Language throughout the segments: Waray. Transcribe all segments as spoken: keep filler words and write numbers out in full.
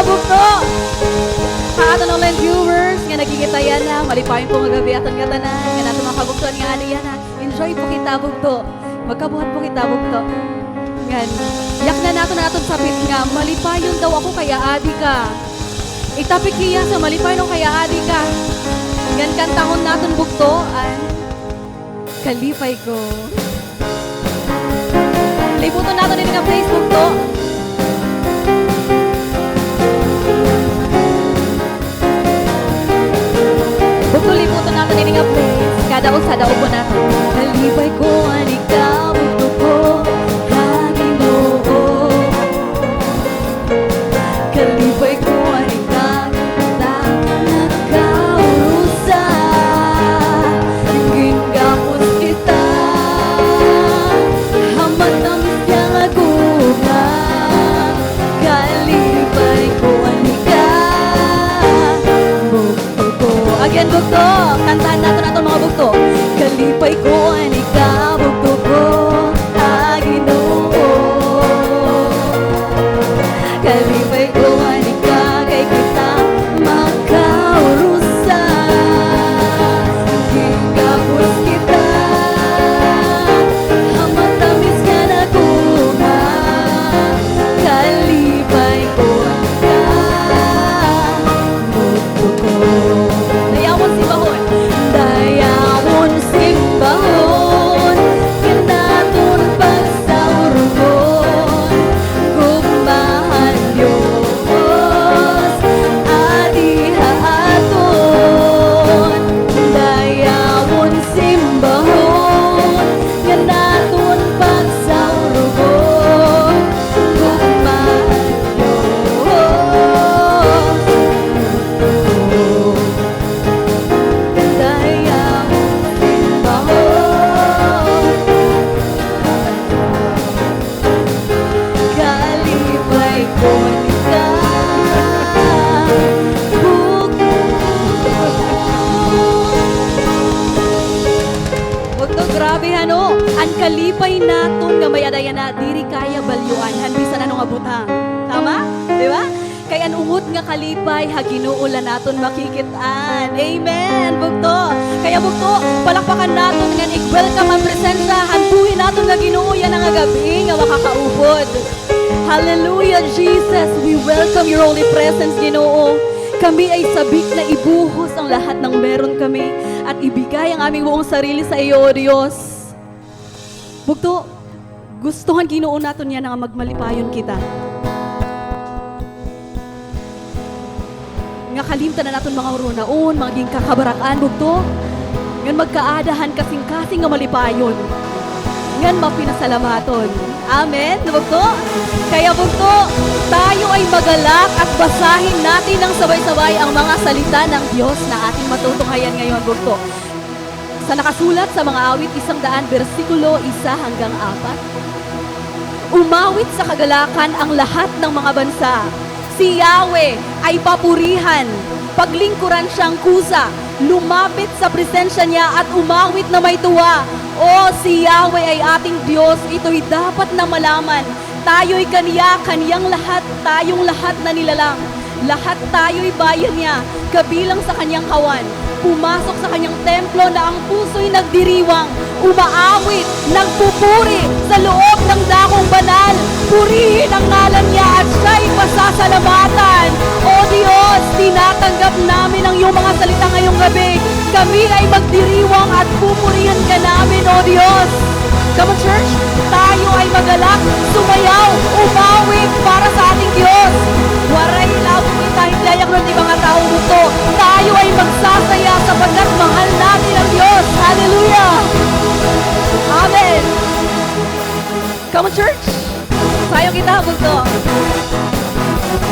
Bugto! Ha aton online viewers nga nagkikita yana, malipayon po nga gab-i aton ngatanan, ngan aton mga kabugtoan nga adi yana. Enjoy po kita, bugto. Magkabuhat po kita, bugto. Ngan, yaknan naton an aton sapit nga, "Malipayon daw ako kay aadi ka." Itapik hiya sa "Malipayon ako kay aadi ka." Ngan kantahon naton, bugto, an Kalipay Ko. Libuton naton ini nga place, bugto. Bugto, libuton naton ini nga place. Kada usa, daogon naton. Kalipay ko an ikaw, bugto ko, ha Ginoo. Kalipay ko an ikaw, kita nakaurusa. Gingapos kita ha matamis nga agungan. Kalipay ko an ikaw, bugto ko. Again, bugto. Kantahan naton aton mga bugto. Kalipay ko an ikaw, bugto ko, ha Ginoo. Kalipay ko an ikaw, kay kita makaurusa. Gingapos kita ha matamis nga agungan. Kalipay ko an ikaw, bugto ko. Dayawon simbahon. Dayawon simbahon, ngan aton pagsaurugon. Gugma han Dios, adi ha aton. Dayawon simbahon, ngan aton pagsaurugon. Gugma han Dios. Dayawon simbahon. Kalipay ko an ikaw, bugto. Bugto, grabe, ano? An kalipay naton nga may-ada yana, diri kaya balyoan han bisan ano nga butang. Tama? Di ba? Kay an ungot nga kalipay ha Ginoo la naton makikit-an. Amen, bugto. Kaya, bugto, palakpakan naton ngan i-welcome an presensya han buhi naton nga Ginoo yana nga gab-i nga makakaupod. Hallelujah, Jesus. We welcome your holy presence, Ginoo. Kami ay sabik na ibuhos ang lahat ng meron kami at ibigay ang aming buong sarili sa iyo, O Diyos. Bugto, gusto han Ginoo naton yana nga magmalipayon kita. Nga kalimtan an aton mga huronaon, mga ginkakabarak-an, bugto. Ngan magkaada han kasingkasing nga malipayon. Ngan mapinasalamaton. Amen, bugto. Kaya, bugto, tayo ay magalak at basahin natin ng sabay-sabay ang mga salita ng Diyos na ating matutunghayan ngayon, bugto. Sa nakasulat sa Mga Awit, isang daan, bersikulo isa hanggang apat. Umawit sa kagalakan ang lahat ng mga bansa. Si Yahweh ay papurihan, paglingkuran siyang kusa, lumapit sa presensya niya at umawit na may tuwa. O, si Yahweh ay ating Diyos, ito'y dapat na malaman. Tayo'y kaniya, kaniyang lahat, tayong lahat na nilalang. Lahat tayo'y bayan niya, kabilang sa kaniyang kawan. Pumasok sa kaniyang templo na ang puso'y nagdiriwang, umaawit, nagpupuri sa loob ng dakong banal. Purihin ang ngalan niya at siya'y pasasalamatan. O Diyos, tinatanggap namin ang iyong mga salita ngayong gabi. Kami ay magdiriwang at pupurihan ka namin, O Diyos. Come on, church. Tayo ay magalak, sumayaw, umawit para sa ating Diyos. Waray la bukon kita, hindi ayaw ng mga tao, bugto. Tayo ay magsasaya sapagkat mahal natin ang Diyos. Hallelujah! Amen. Come on, church. Sayaw kita, bugto.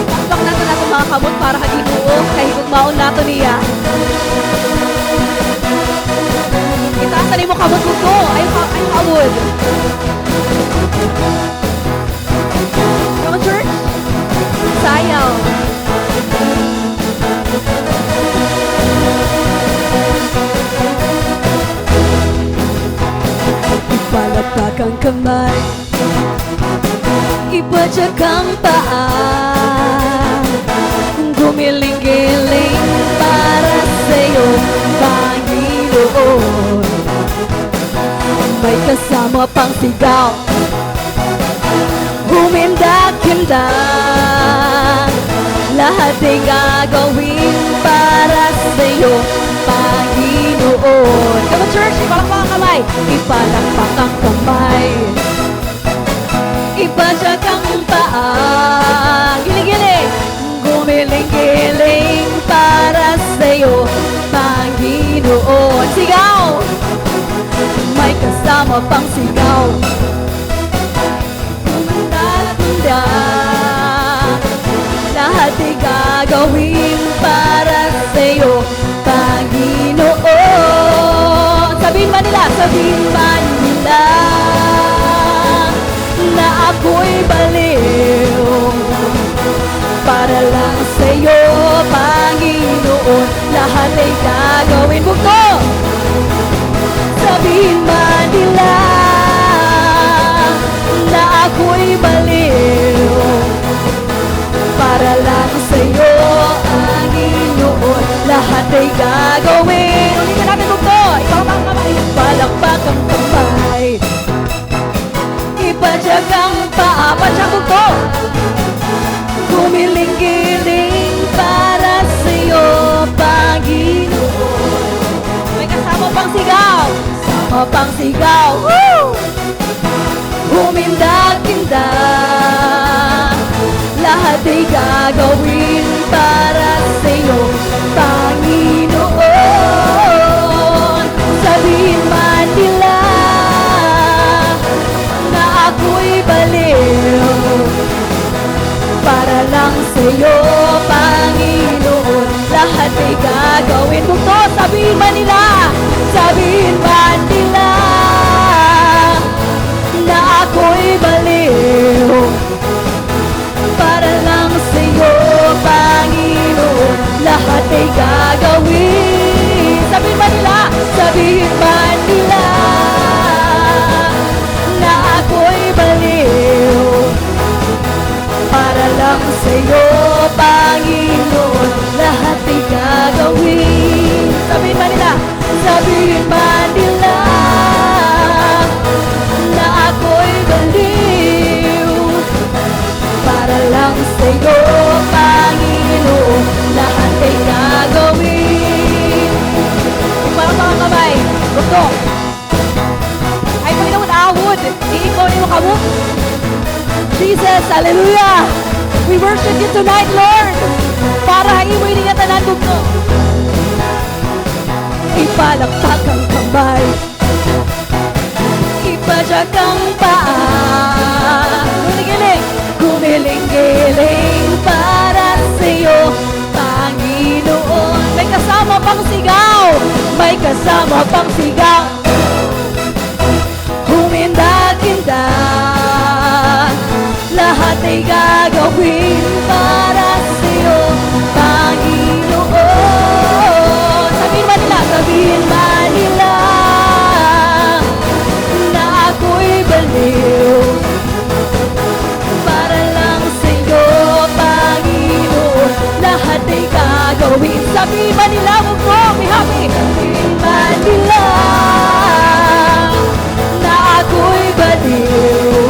Pakpak naton aton mga kamot para ha Ginoo, kay higugmaon naton hiya. Itaas an imo kamot, bugto. Ayaw ka, ayaw kaawod. Come on, church. Sayaw. Ipalakpak ang kamay, ipadyak ang paa. Sama pang sigaw. Huminda-hinda. Lahat ay gagawin para sa'yo, Panginoon. Come on, church, ipalakpak ang kamay. Ipalakpak ang kamay. Ipajack ang paa. Giling-giling. Gumiling-giling para sa'yo, Panginoon. Sigaw! May kasama pang sigaw. Huminda-hinda. Lahat ay gagawin para sa'yo, Panginoon. Sabihin man nila, sabihin man nila na ako'y baliw. Para lang sa'yo, Panginoon, lahat ay gagawin. Bugto! Sabihin man nila na ako'y baliw. Para lang sa'yo, Panginoon, lahat ay gagawin. Ulitin natin, bugto. Ipalakpak ang kamay. Ipalakpak ang kamay. Ipajack ang paa. Pajack, bugto. Gumiling-giling para sa'yo, Panginoon. May kasama pang sigaw. Kasama pang sigaw. Woo! Huminda-hinda, lahat ay gagawin para sa'yo, Panginoon. Sabihin man nila na ako'y baliw, para lang sa'yo, Panginoon, lahat ay gagawin. Bugto, sabihin man nila, sabihin man nila na ako'y baliw. Para lang sa'yo, Panginoon, lahat ay gagawin. Sabihin man nila, sabihin man nila na ako'y baliw. Para lang sa'yo, Panginoon, lahat ay gagawin. Sabihin man nila, sabihin man nila na ako'y baliw. Para lang sa'yo, Panginoon, lahat ay gagawin. Ipalakpak ang kamay. Bugto. Ay, Panginoon, awod. Iikaw nimo kamo. Jesus, hallelujah. We worship you tonight, Lord. Para ha imo ini nga tanan, bugto. Ipalakpak ang kamay. Ipajack ang paa. Gumiling-giling. Gumiling-giling para sa'yo, Panginoon. May kasama pang sigaw. May kasama pang sigaw. Huminda-hinda, lahat ay gagawin para sa'yo, Panginoon. Sabihin man nila, sabihin man nila na ako'y baliw. Para lang sa'yo, Panginoon, lahat ay gagawin. Sabihin man nila, bugto, be happy. Sabihin man nila na ako'y baliw.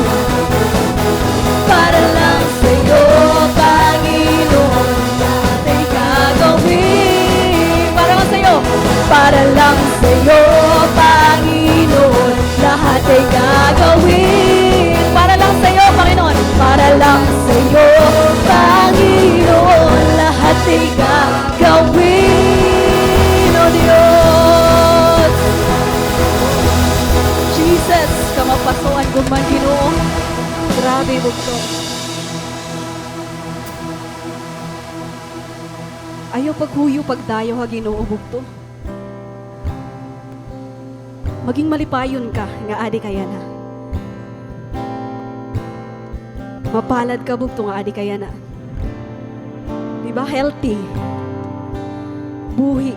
Para lang sa'yo, Panginoon, lahat ay gagawin. Para lang sa'yo. Para lang sa'yo, Panginoon, lahat ay gagawin. Para lang sa'yo, Panginoon. Para lang sa'yo, Panginoon, lahat ay gagawin, O Diyos. Jesus, kamapasuan ko man, Ginoo. Grabe, bugto. Ayaw paghuyo, pagdayaw ha Ginoo, bugto. Maging malipayon ka nga adi ka yana. Mapalad ka, bugto, nga adi ka yana. Di ba? Healthy. Buhi.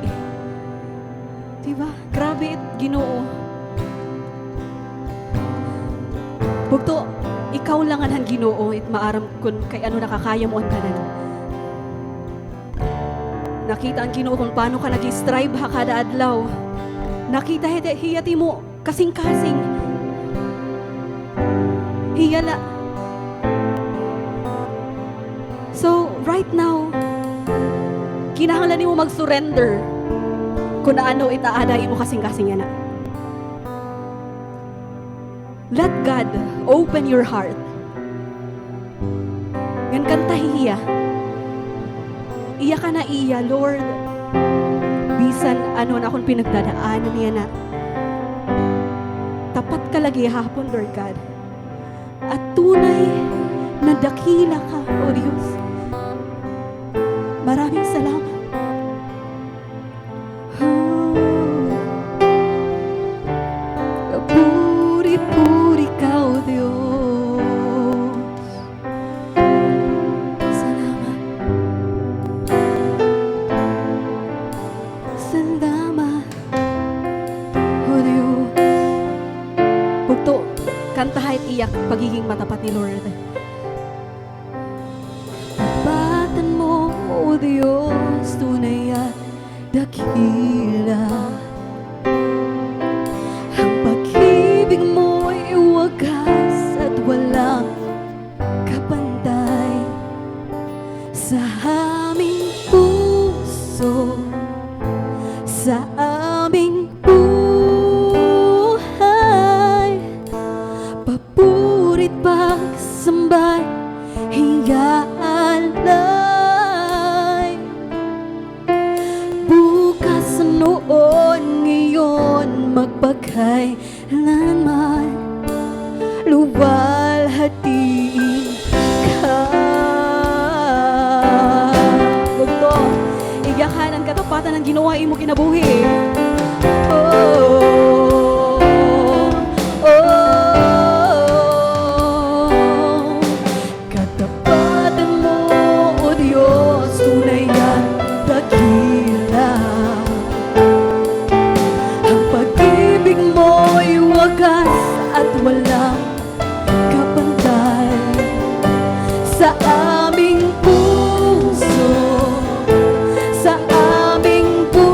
Di ba? Grabe it Ginoo. Bugto, ikaw la ngan han Ginoo it maaram kon kay ano nakakaya mo an tanan. Nakita han Ginoo kon paano ka nag-i-strive ha kada adlaw. Nakita hiya, hiya it imo kasingkasing. Hiya la. So, right now, kinahanglan nimo mag-surrender kun ano it aada ha imo kasingkasing yana. Let God open your heart. Ngan kantahi hiya. Iyaka na iya, Lord. Bisan ano an akon pinagdadaanan yana, tapat ka la gihapon, Lord God. At tunay na dakila ka, O Diyos. Maraming salamat. Kapuri-puri ka, O Diyos. Salamat. Salamat, O Diyos. Bugto, kantaha it iya pagiging matapat ni Lord. Tapatan mo, O Diyos, tunay at dakila. Ang pag-ibig mo'y wagas at walang kapantay. Sa aming puso, sa aming buhay, papuri't pagsambay, hiya alay. Bukas, noon, ngayon, magpakailanman, luwalhatiin ka. Bugto, igyakan an katapatan han Ginoo ha imo kinabuhi. Oh, oh, oh. Katapatan mo, O Diyos, tunay at dakila. Ang pag-ibig mo'y wagas at walang kapantay. Sa aming puso, sa aming buhay,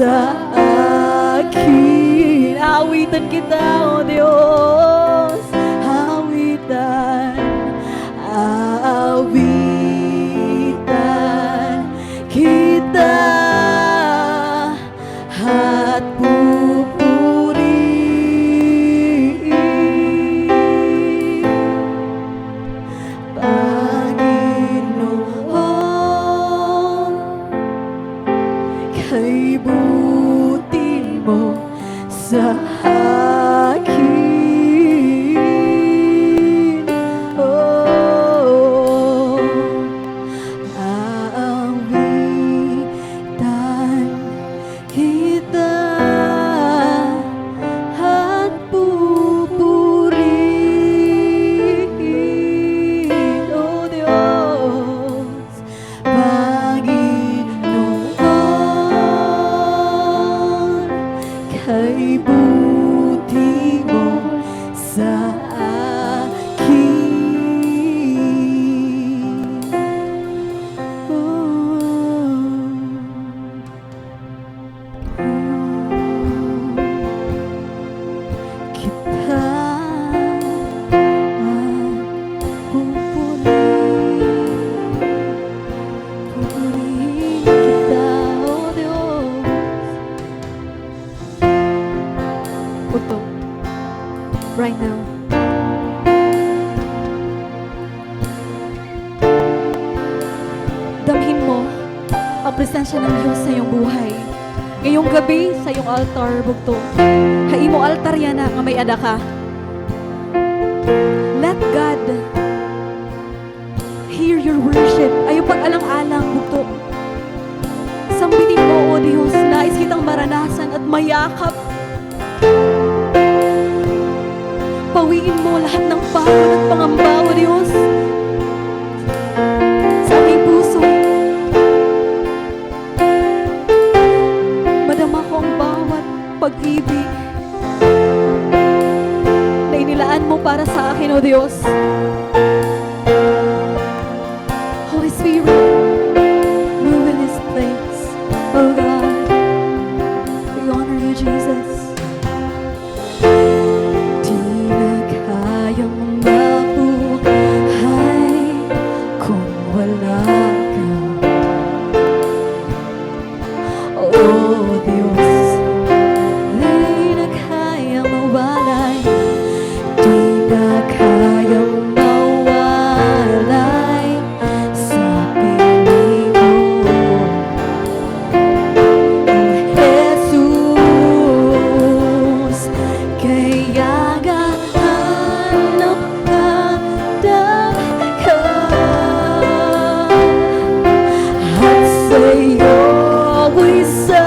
sa akin. Aawitan kita, O Diyos. Aawitan, aawitan kita at pupuriin, Panginoon, kay buti mo sa akin. Oh, aawitan kita at pupurihin, O Diyos, Panginoon, kay buti mo sa akin. Oh. Kita pupurihin, pupurihin kita, O Diyos. Bugto, right now, damhin mo ang presensya ng Diyos sa iyong buhay. Ngayong gabi, sa iyong altar, bugto. Ha imo altar yana nga may-ada ka. Let God hear your worship. Ayaw pag-alang-alang, bugto. Sambitin mo, O Diyos, nais kitang maranasan at mayakap. Pawiin mo lahat ng pagod at pangamba, O Diyos, sa aking puso. Madama ko ang bawat pag-ibig na inilaan mo para sa akin, O Diyos. Holy Spirit, move in this place, O God. We honor you, Jesus. Di na kayang mabuhay kung wala ka. O Diyos, di na kayang mawalay, di na kayang mawalay sa piling ko. O Jesus, kaya nga hanap ka, dakal ka, at sa iyo ako'y sa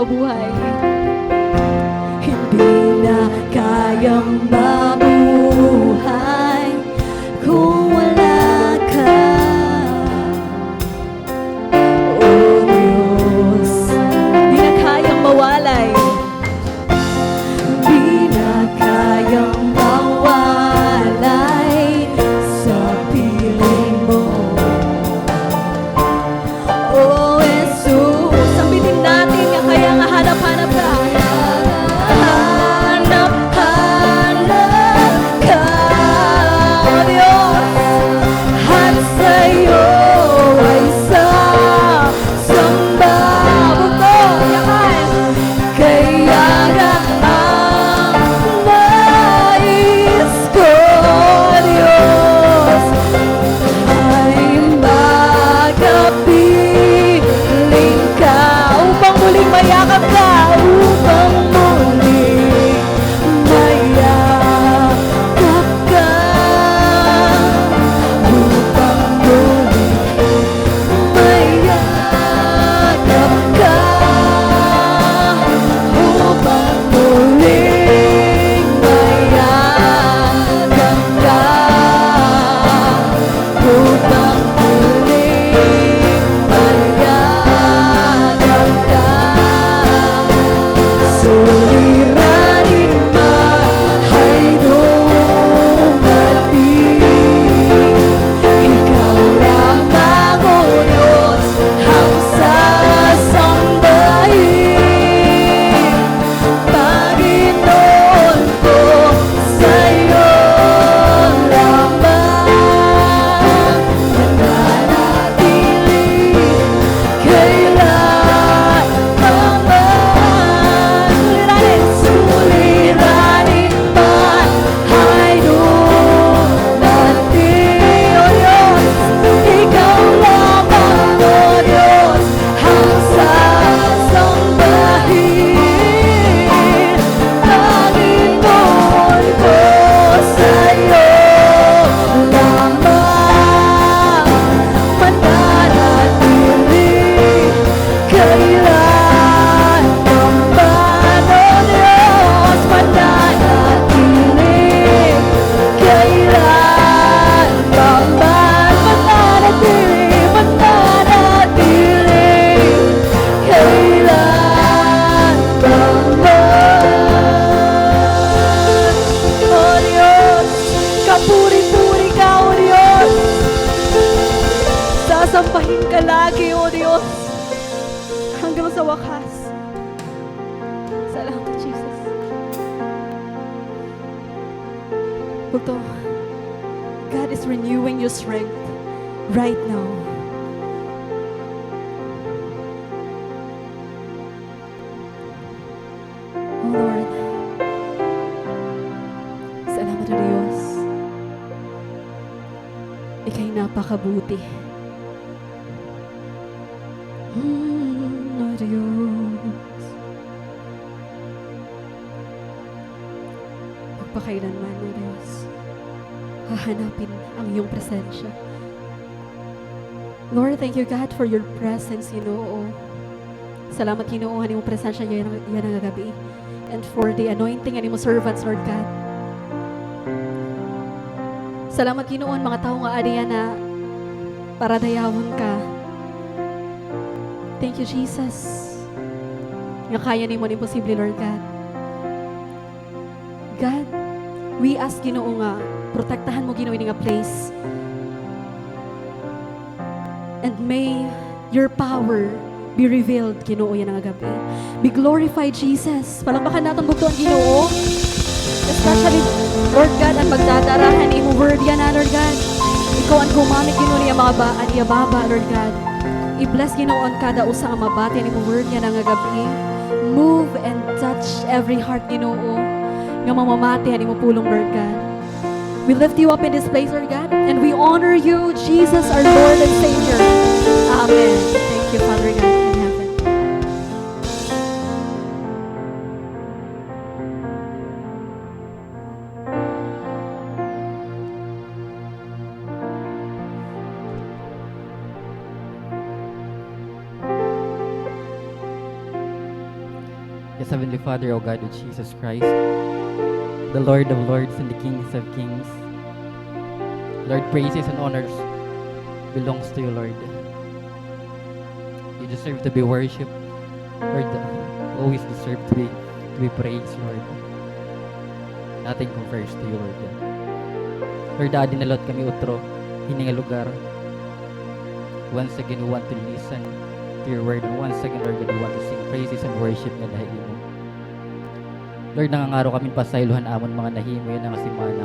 Buhay. Hindi na kayang mabuhay kung wala ka. O Diyos, di na kayang mawalay. Di na kayang mawalay sa piling mo. O Jesus, sambitin natin nga kaya nga hanap-hanap ka. Hanap-hanap ka, O Diyos, at sa'yo ay sasamba. Bugto, yakan. Kaya nga ang nais ko, Diyos, ay makapiling ka upang muling mayakap ka, upang muling mayakap ka, upang muling mayakap ka, upang muling mayakap ka, upang muling mayakap ka. Suliranin man hay dumating, ikaw lamang, O Diyos, ang sasambahin. Panginoon ko, sa'yo lamang mananatili kailanman. Suliranin, suliranin man hay dumating, O Diyos, ikaw lamang, O Diyos, ang sasambahin. Panginoon ko, sa'yo lamang mananatili kailanman, O Diyos, mananatili kailanman, mananatili, mananatili kailanman. O Diyos, kapuri-puri ka, O Diyos. Sasambahin ka lagi, O Diyos. Hanggang sa wakas. Salamat, Jesus. Bugto, God is renewing your strength right now. Oh Lord, salamat, O Diyos. Ika'y napakabuti. Hmm, O Diyos. Magpakailanman, O Diyos, hahanapin ang iyong presensya. Lord, thank you, God, for your presence, Ginoo. Salamat, Ginoo, han imo presensya yana, yana nga gab-i. And for the anointing han imo servants, Lord God. Salamat, Ginoo, han mga tawo nga adi yana para dayawon ka. Thank you, Jesus, nga kaya nimo an imposible, Lord God. God, we ask, Ginoo, nga protektahan mo, Ginoo, ini nga place. And may your power be revealed, Ginoo, yana nga gab-i. Be glorified, Jesus. Palakpakan naton bugto an Ginoo. Especially, Lord God, an magdadara han imo word yana, Lord God. Ikaw an gumamit, Ginoo, niya mga ba-, an iya baba, Lord God. I-bless, Ginoo, an kada usa nga mabati han imo word yana nga gab-i. Move and touch every heart, Ginoo, nga mamamati han imo pulong, Lord God. We lift you up in this place, Lord God, and we honor you, Jesus, our Lord and Savior. Amen. Thank you, Father God in heaven. Heavenly Father, O God, O Jesus Christ, the Lord of lords and the Kings of kings. Lord, praises and honors belongs to you, Lord. You deserve to be worshipped. Lord, you always deserve to be, to be praised, Lord. Nothing compares to you, Lord God. Lord, adi na liwat kami utro hini nga lugar. Once again, we want to listen to your word. And once again, Lord God, we want to sing praises and worship ngada ha imo. Lord, nangangaro kami pasaylo han amon mga nahimo yana nga semana.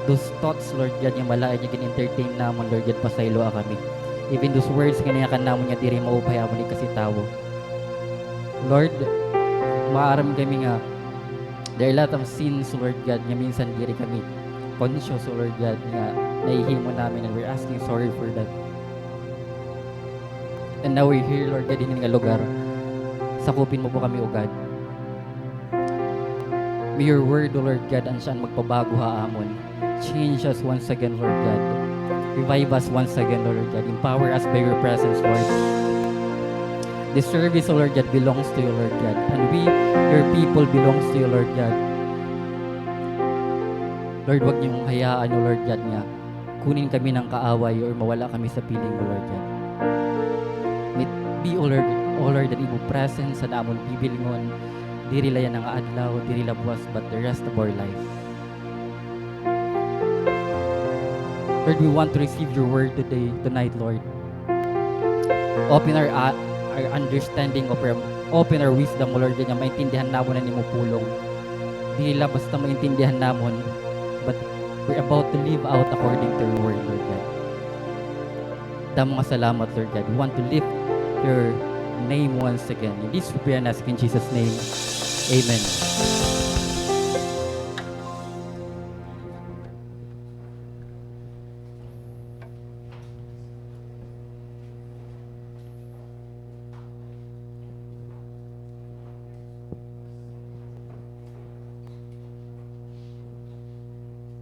Those thoughts, Lord God, nga malain nga gin-entertain namon, Lord God, pasayloa kami. Even those words nga nayakan namon nga diri maupay amon ikasitawo. Lord, maaram kami nga there are a lot of sins, Lord God, nga minsan diri kami conscious, O Lord God, nga nahihimo namin, and we're asking sorry for that. And now we're here, Lord God, hini nga lugar. Sakupin mo po kami, O God. May your word, O Lord God, an siya an magpabago ha amon. Change us once again, Lord God. Revive us once again, Lord God. Empower us by your presence, Lord. This service, O Lord God, belongs to you, Lord God. And we, your people, belongs to you, Lord God. Lord, wag niyong hayaan, O Lord God, nga kunin kami ng kaaway or mawala kami sa piling mo, Lord God. May it be, O Lord, O Lord, an imo presence an amon bibilngon, diri la yana nga adlaw, diri la buwas, but the rest of our life. Lord, we want to receive your word today, tonight, Lord. Open our, uh, our understanding, open, open our wisdom, O Lord, nga maintindihan namon an imo pulong. Dili la basta maintindihan namon, but we're about to live out according to your word, Lord God. Damo nga salamat, Lord God. We want to lift your name once again. And this we pray and ask in Jesus' name. Amen.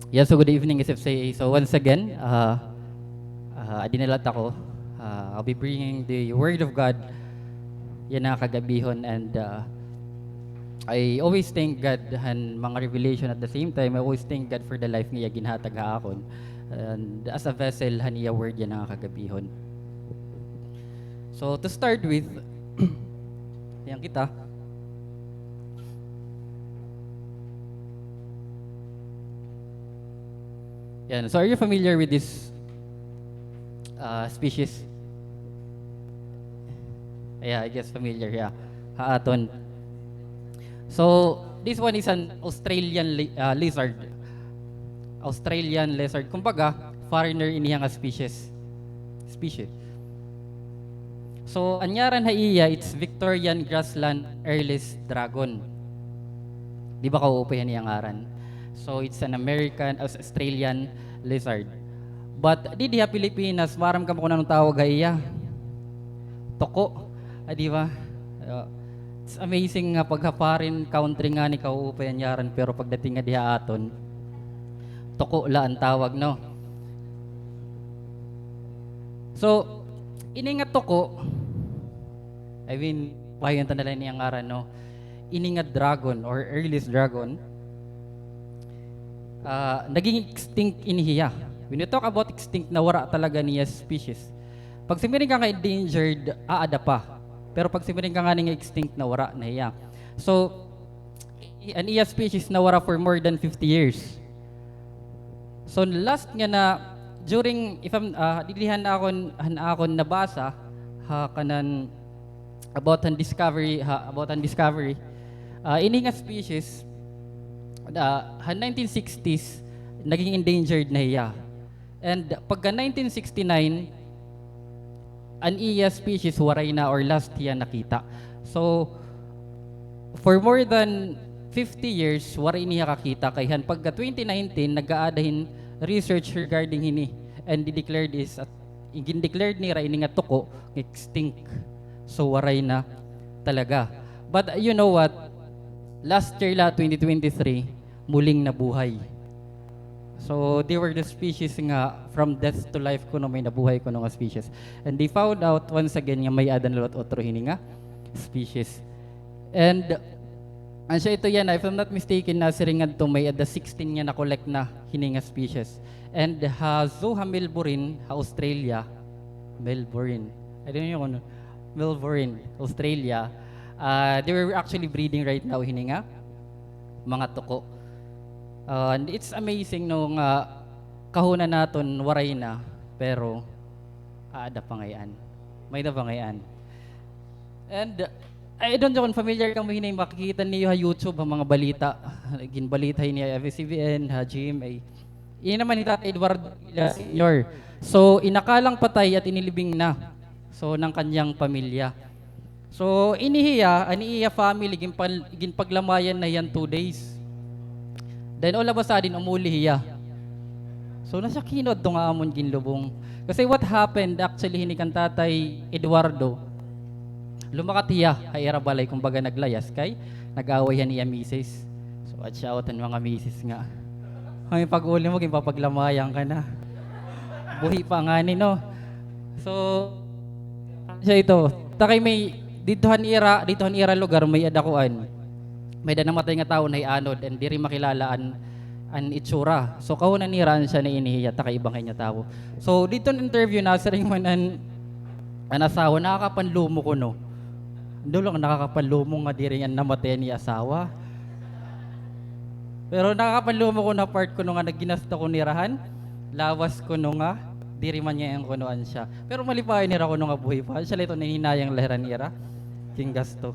Yeah, so good evening, S F C A. So once again, uh, uh, adi na liwat ako. Uh, I'll be bringing the Word of God yana nga kagabihon, and, uh, I always thank God han mga revelation. At the same time, I always thank God for the life nga iya ginhatag ha akon. And as a vessel han iya word yana nga kagabihon. So, to start with, yan kita. Yan. So, are you familiar with this, uh, species? Yeah, I guess familiar, yeah. Ha aton. So, this one is an Australian li-, uh, lizard. Australian lizard. Kumbaga, foreigner ini nga species. Species. So, an ngaran ha iya, it's Victorian grassland airless dragon. Di ba kaupay an iya ngaran? So, it's an American, Aus-, Australian lizard. But didi ha Pilipinas, maaram kamo kon ano tawag ha iya? Tuko. Ah, di ba? Ah, it's amazing nga pag ha foreign country ngani kaupay an ngaran, pero pagdating ngadi ha aton, tuko la an tawag, no? So, ini nga tuko, I mean, pahiyon ta na la ini nga ngaran, no? Ini nga dragon or airless dragon, ah, naging extinct ini hiya. When you talk about extinct, nawara talaga an iya species. Pag simiring ka nga endangered, aada pa. Pero pag simiring ka ngani nga extinct, nawara na hiya. So, i-, an iya species nawara for more than fifty years. So, last nga na, during, if I'm, ah, didi han akon, han akon nabasa, ha kanan, about han discovery, ha, about han discovery, ah, ini nga species, ah, han nineteen sixties, naging endangered na hiya. And pagka nineteen sixty-nine, an iya species waray na or last hiya nakita. So, for more than fifty years, waray niya kakita. Kay han pagka twenty nineteen, nag-aada hin research regarding hini. And di-declared is, at, gin-declared nira ini nga tuko nga extinct. So, waray na talaga. But you know what? Last year la, twenty twenty-three, muling nabuhay. So, they were the species nga from death to life kuno, may nabuhay kuno nga species. And they found out once again nga may-ada na liwat utro hini nga species. And, an siya ito yana, if I'm not mistaken, nasiring ngadto may-ada sixteen nga na-collect na hini nga species. And ha zoo ha Melbourne, ha Australia, Melbourne. I don't know kung ano. Melbourne, Australia. Ah, they were actually breeding right now hini nga mga tuko. Ah, and it's amazing, no, nga kahuna naton waray na, pero aada pa ngay-an. May-ada pa ngay-an. And, uh, I don't know kung familiar kamo hini, makikita niyo ha YouTube, ha mga balita. Ginbalita hini ha F S C B N, ha G M A. Ini naman hi Tata Eduardo Villa Senior. So, inakalang patay at inilibing na. So, ng kanyang pamilya. So, ini hiya, an iya family, ginpal-, ginpaglamayan na hiya hin two days. Then, all of a sudden, umuli hiya. So, nasyak hinuod to nga amon ginlubong. Kasi what happened, actually, hini kan Tatay Eduardo, lumakat hiya ha ira balay, kumbaga, naglayas kay nag-away han iya misis. So, watch out han mga misis nga. Ay, pag-uli mo, ginpapaglamayan ka na. Buhi pa ngani, no? So, siya ito. Ta kay may, didto han ira, didto han ira lugar, may-ada kuan. May-ada namatay nga tawo nahianod, and diri makilala an, an itsura. So, kahuna nira an siya na ini hiya, ta kay iba ngay-an nga tawo. So, didto han interview, nasiring man an, an asawa, nakakapanlumo kuno. Daw la nakakapanlumo nga diri an namatay an iya asawa. Pero nakakapanlumo kuno ha part kuno nga nagginasto kuno nira han lawas kuno nga diri man ngay-an kuno an siya. Pero malipayon hira kuno nga buhi pa. Siya la ito nahihinayang la hira nira gingasto.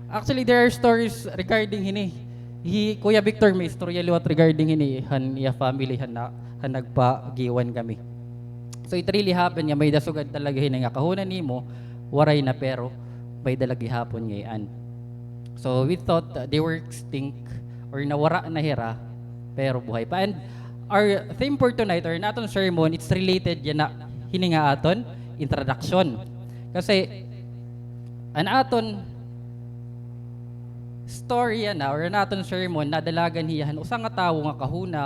Actually, there are stories regarding hini. Hi Kuya Victor, may istorya liwat regarding hini han iya family han na-, han nagpagiwan kami. So it really happened nga may-ada sugad talaga hini nga kahuna nimo, waray na, pero may-ada la gihapon ngay-an. So we thought, uh, they were extinct or nawara na hira, pero buhay pa. And our theme for tonight, or an aton sermon, it's related yana hini nga aton introduction. Kasi an aton story yana, or an aton sermon, nadalagan hiya han usa nga tawo nga kahuna,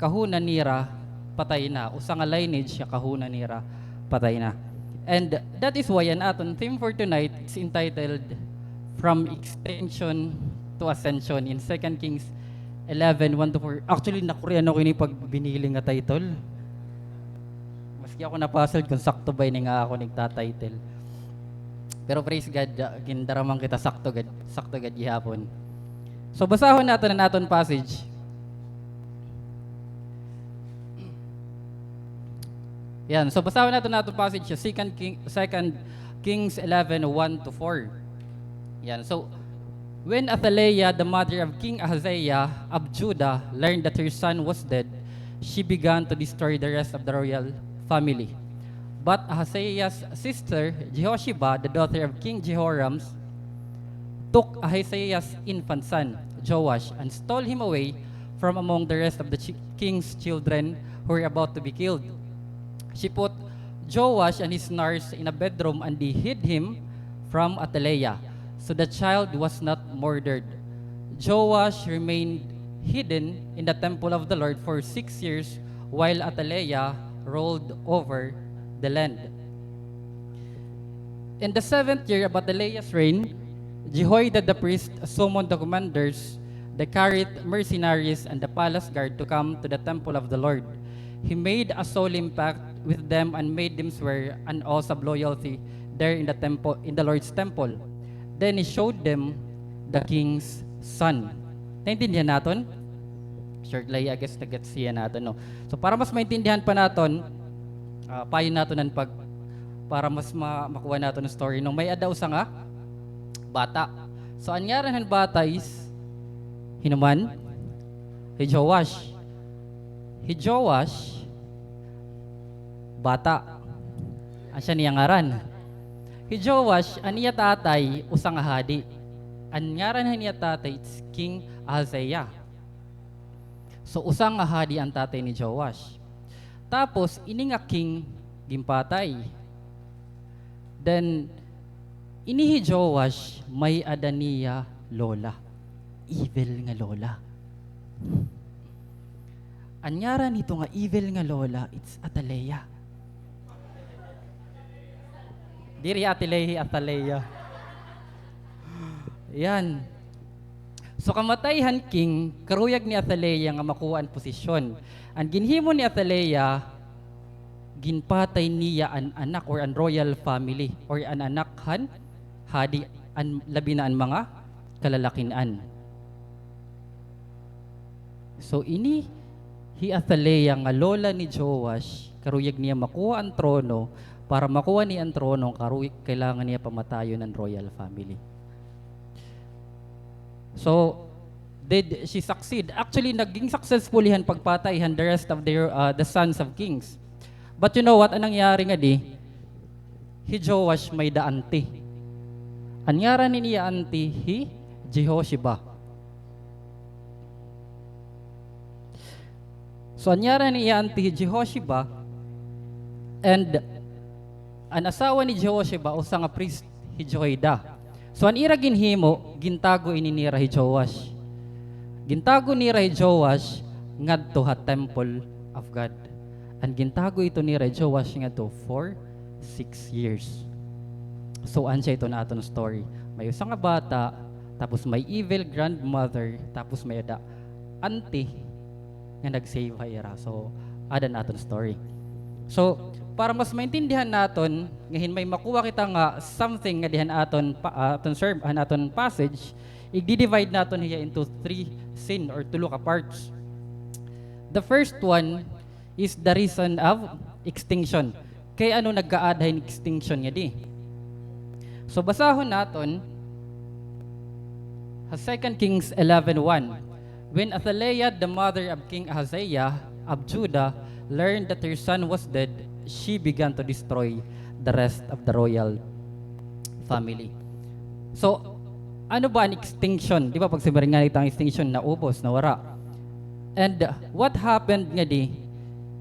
kahuna nira patay na. Usa nga lineage nga kahuna nira patay na. And that is why an aton theme for tonight is entitled From Extinction to Ascension in Second Kings eleven, one to four. Actually, nakurean ako ini pag binili nga title. Maski ako napasod kung sakto ba ini nga ako nagtatitle. Pero praise God, ah, gindarama kita sakto gad, sakto gad gihapon. So, basahon naton an aton passage. Yan. So, basahon naton an aton passage sa Second King-, Second Kings eleven, one to four. Yan. So, when Athaliah, the mother of King Ahaziah of Judah, learned that her son was dead, she began to destroy the rest of the royal family. But Ahaziah's sister, Jehosheba, the daughter of King Jehoram, took Ahaziah's infant son, Joash, and stole him away from among the rest of the chi-, king's children who were about to be killed. She put Joash and his nurse in a bedroom, and they hid him from Athaliah, so the child was not murdered. Joash remained hidden in the temple of the Lord for six years, while Athaliah ruled over the land. In the seventh year of Athaliah's reign, Jehoiada the priest summoned the commanders, the Karith mercenaries, and the palace guard to come to the temple of the Lord. He made a solemn pact with them and made them swear an oath of loyalty there in the temple, in the Lord's temple. Then he showed them the king's son. Naintindihan naton? Sure, I guess na-gets hiya naton, no? So, para mas maintindihan pa naton, ah, payon naton an pag-, para mas ma-, makuha naton an story, no? May-ada usa nga bata. So, an ngaran han bata is, hin-o man? Hi Joash. Hi Joash, bata. Asya an iya ngaran. Hi Joash, an iya tatay, usa nga hadi. An ngaran han iya tatay, it's King Ahaziah. So, usa nga hadi an tatay ni Joash. Tapos, ini nga king, ginpatay. Then, ini hi Joash, may-ada niya lola. Evil nga lola. An ngaran hito nga evil nga lola, it's Athaliah. Diri Athaliah, Athaliah. Yan. So, kamatay han king, karuyag ni Athaliah nga makuha an posisyon. An ginhimo ni Athaliah, ginpatay niya an anak or an royal family or an anak han hadi, an labi na an mga kalalakin-an. So, ini hi Athaliah nga lola ni Joash, karuyag niya makuha an trono, para makuha niya an trono, karuyag, kailangan niya pamatayon an royal family. So, did she succeed? Actually, naging successful han pagpatay han the rest of their, uh, the sons of kings. But you know what? An nangyari ngadi, hi Joash may-ada auntie. An ngaran han iya auntie hi Jehosheba. So, an ngaran han iya auntie hi Jehosheba, and an asawa ni Jehosheba, usa nga priest, hi Jehoiada. So, an ira ginhimo, gintago ini nira hi Joash. Gintago nira hi Joash ngadto ha temple of God. An gintago ito nira hi Joash ngadto for six years. So, asya ito an aton story. May usa nga bata, tapos may evil grandmother, tapos may-ada auntie nga nag-save ha ira. So, ada an aton story. So, para mas maintindihan naton, nga hin may makuha kita nga something nga dihan aton pa-, ah, aton serve, han aton passage, igdi-divide naton hiya into three scene or tulo ka parts. The first one is the reason of extinction. Kay ano nag-aada hin extinction ngadi? So, basahon naton ha Second Kings eleven one. When Athaliah, the mother of King Ahaziah of Judah, learned that her son was dead, she began to destroy the rest of the royal family. So, ano ba an extinction? Di ba, pag sinabi nga nito an extinction, naubos, nawara. And what happened ngadi,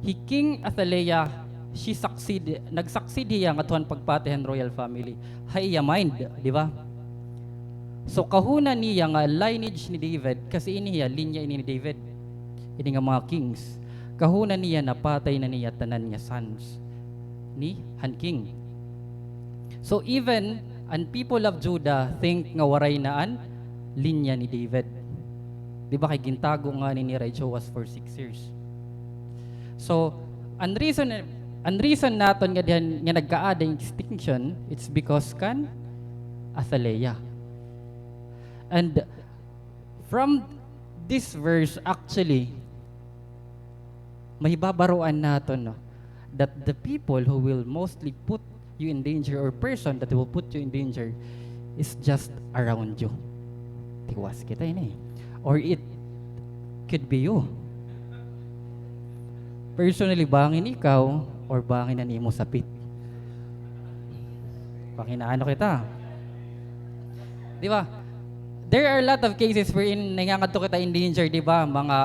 hi King Athaliah, she succeed, nag-succeed hiya ngadto han pagpatay han royal family. Ha iya mind, di ba? So, kahuna niya nga lineage ni David, kasi ini hiya, linya ini ni David. Ini nga mga kings. Kahuna niya, napatay na niya tanan nga sons ni han king. So, even an people of Judah think nga waray na an linya ni David. Di ba, kay gintago ngani nira hi Joash for six years. So, an reason, an reason naton nga dihan, nga nagkaada hin extinction, it's because kan Athaliah. And from this verse, actually, mahibabaroan naton, no, that the people who will mostly put you in danger or person that will put you in danger is just around you. Tiwas kita ini. Or it could be you. Personally, bangin ikaw or bangin an imo sapit? Panginaano kita. Di ba? There are a lot of cases wherein nangangadto kita in danger, di ba? Mga,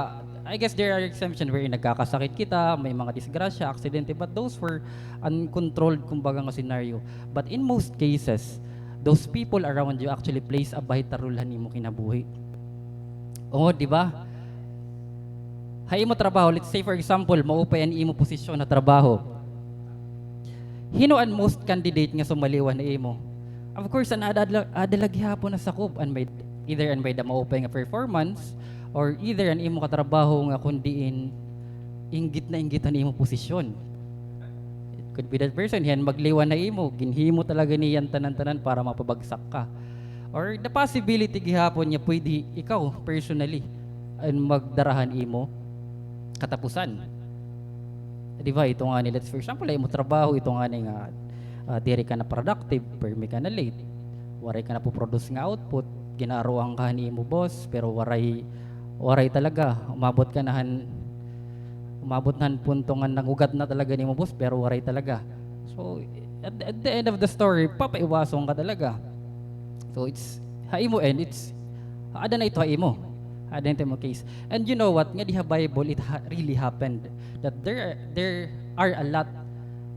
I guess there are exemption wherein nagkakasakit kita, may mga disgrasya, aksidente, but those were uncontrolled, kumbaga, nga scenario. But in most cases, those people around you actually plays a vital role han imo kinabuhi. Oo, di ba? Ha imo trabaho, let's say for example, maupay an imo posisyon ha trabaho. Hino an most candidate nga sumaliwan ha imo? Of course, an ada, ada, ada la gihapon nasakob, an may, either an may-ada maupay nga performance, or either an imo katrabaho nga kon diin inggit na inggit han imo posisyon. It could be that person, hiya an magliwan ha imo, ginhimo talaga niya an tanan-tanan para mapabagsak ka. Or the possibility gihapon nga pwede ikaw personally an magdara han imo katapusan. Di ba, ito ngani, let's, for example, ha imo trabaho, ito ngani nga, ah, diri ka na productive, pirmi ka na late, waray ka napo-produce nga output, gin-aruan ka han imo boss, pero waray, waray talaga, umabot ka na han, umabot na han punto nga nag-ugat na talaga an imo boss, pero waray talaga. So, at, at the end of the story, papaiwason ka talaga. So, it's, ha imo end, it's, ada na ito ha imo. Ada na ito ha imo case. And you know what? Ngadi ha Bible, it ha-, really happened that there, there are a lot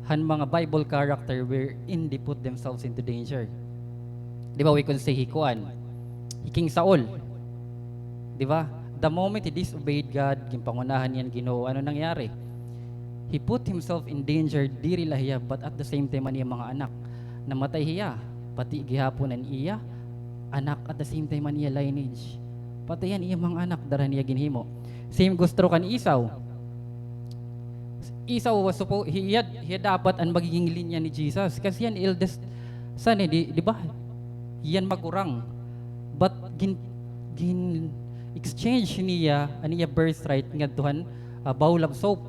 han mga Bible character wherein they put themselves into danger. Di ba, we could say hi kuan, hi King Saul. Di ba? The moment he disobeyed God, ginpangunahan niya an Ginoo, ano nangyari? He put himself in danger, diri la hiya, but at the same time, an iya mga anak. Namatay hiya, pati gihapon an iya anak, at the same time an iya lineage. Pati an iya mga anak, dara niya ginhimo. Same gusto kan Esau. Esau was suppo-, hi-, hiya, hiya dapat an magiging linya ni Jesus. Kasi hiya an eldest son, eh, di, di ba? Hiya an magurang. But gin-, gin-exchange niya an iya birthright ngadto han, ah, bowl of soap.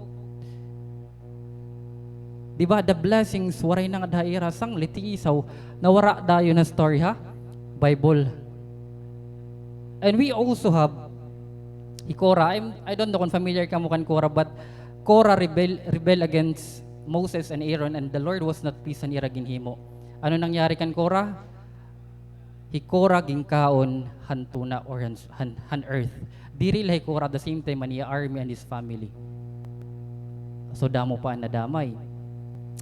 Di ba, the blessings, waray na ngada ha ira, sanglit hi Esau, nawara dayon ha story ha Bible. And we also have hi Korah. I'm, I don't know kung familiar kamo kan Korah, but Korah rebel, rebel against Moses and Aaron, and the Lord was not pleased han ira ginhimo. Ano nangyari kan Korah? Hi Korah ginkaon han tuna or han, han, han earth. Diri la hi Korah, at the same time an iya army and his family. So, damo pa an nadamay.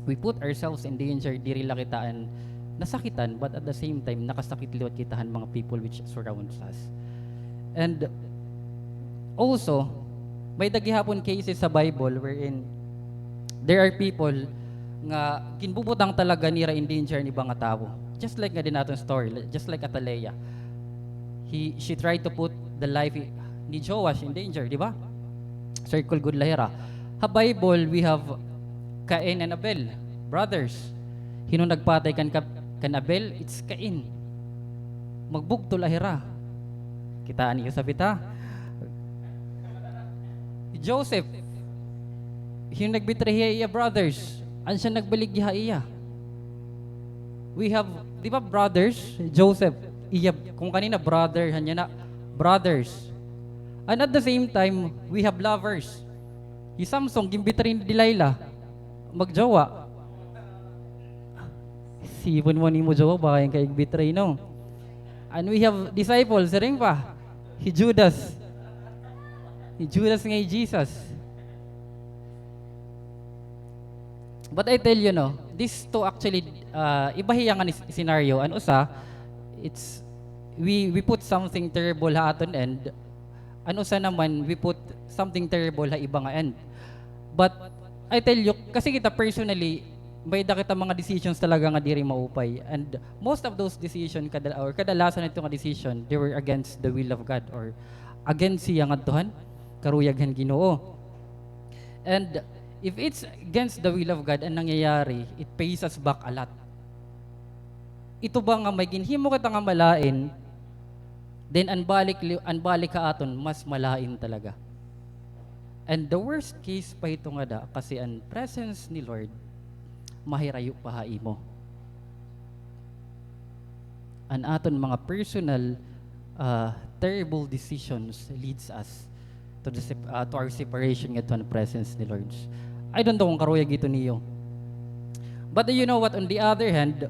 We put ourselves in danger, diri la kita an nasakitan, but at the same time, nakasakit liwat kita han mga people which surrounds us. And also, may-ada gihapon cases sa Bible wherein there are people nga ginbubutang talaga nira in danger an iba nga tawo. Just like ngadi ha aton story, li-, just like Atalaya. He, she tried to put the life i-, ni Joash in danger, di ba? Circle gud la hira. Ha Bible, we have Cain and Abel, brothers. Hin-o nagpatay kan Ka-, kan Abel? It's Cain. Magbugto la hira. Kitaa niyo sa bita. Joseph, hin-o nagbetray ha iya brothers? An siya nagbaligya ha iya. We have, di ba, brothers? Joseph, iya, kung kanina brother, han niya na, brothers. And at the same time, we have lovers. Hi Samson, ginbetray ni Delilah. Magjowa. Sipon mo nimo jowa, baka yan ka igbetray, no? And we have disciples, siring pa. Hi Judas. Hi Judas nga hi Jesus. But I tell you, no, these two actually, uh, iba hiya nga ni-, scenario. An usa, it's, we, we put something terrible ha aton end. An usa naman, we put something terrible ha iba nga end. But I tell you, kasi kita personally, may-ada kita mga decisions talaga nga diri maupay. And most of those decisions, kadal-, or kadalasan nito nga decision, they were against the will of God or against hiya ngadto han karuyag han Ginoo. And if it's against the will of God an nangyayari, it pays us back a lot. Ito ba nga may ginhimo kita nga malain, then an balik li-, an balik ha aton mas malain talaga. And the worst case pa ito ngada, kasi an presence ni Lord mahirayo pa ha imo. An aton mga personal, ah, terrible decisions leads us to the sep-, ah, to our separation ngadto han presence ni Lord. I don't know kung karuyag ito niyo. But you know what? On the other hand,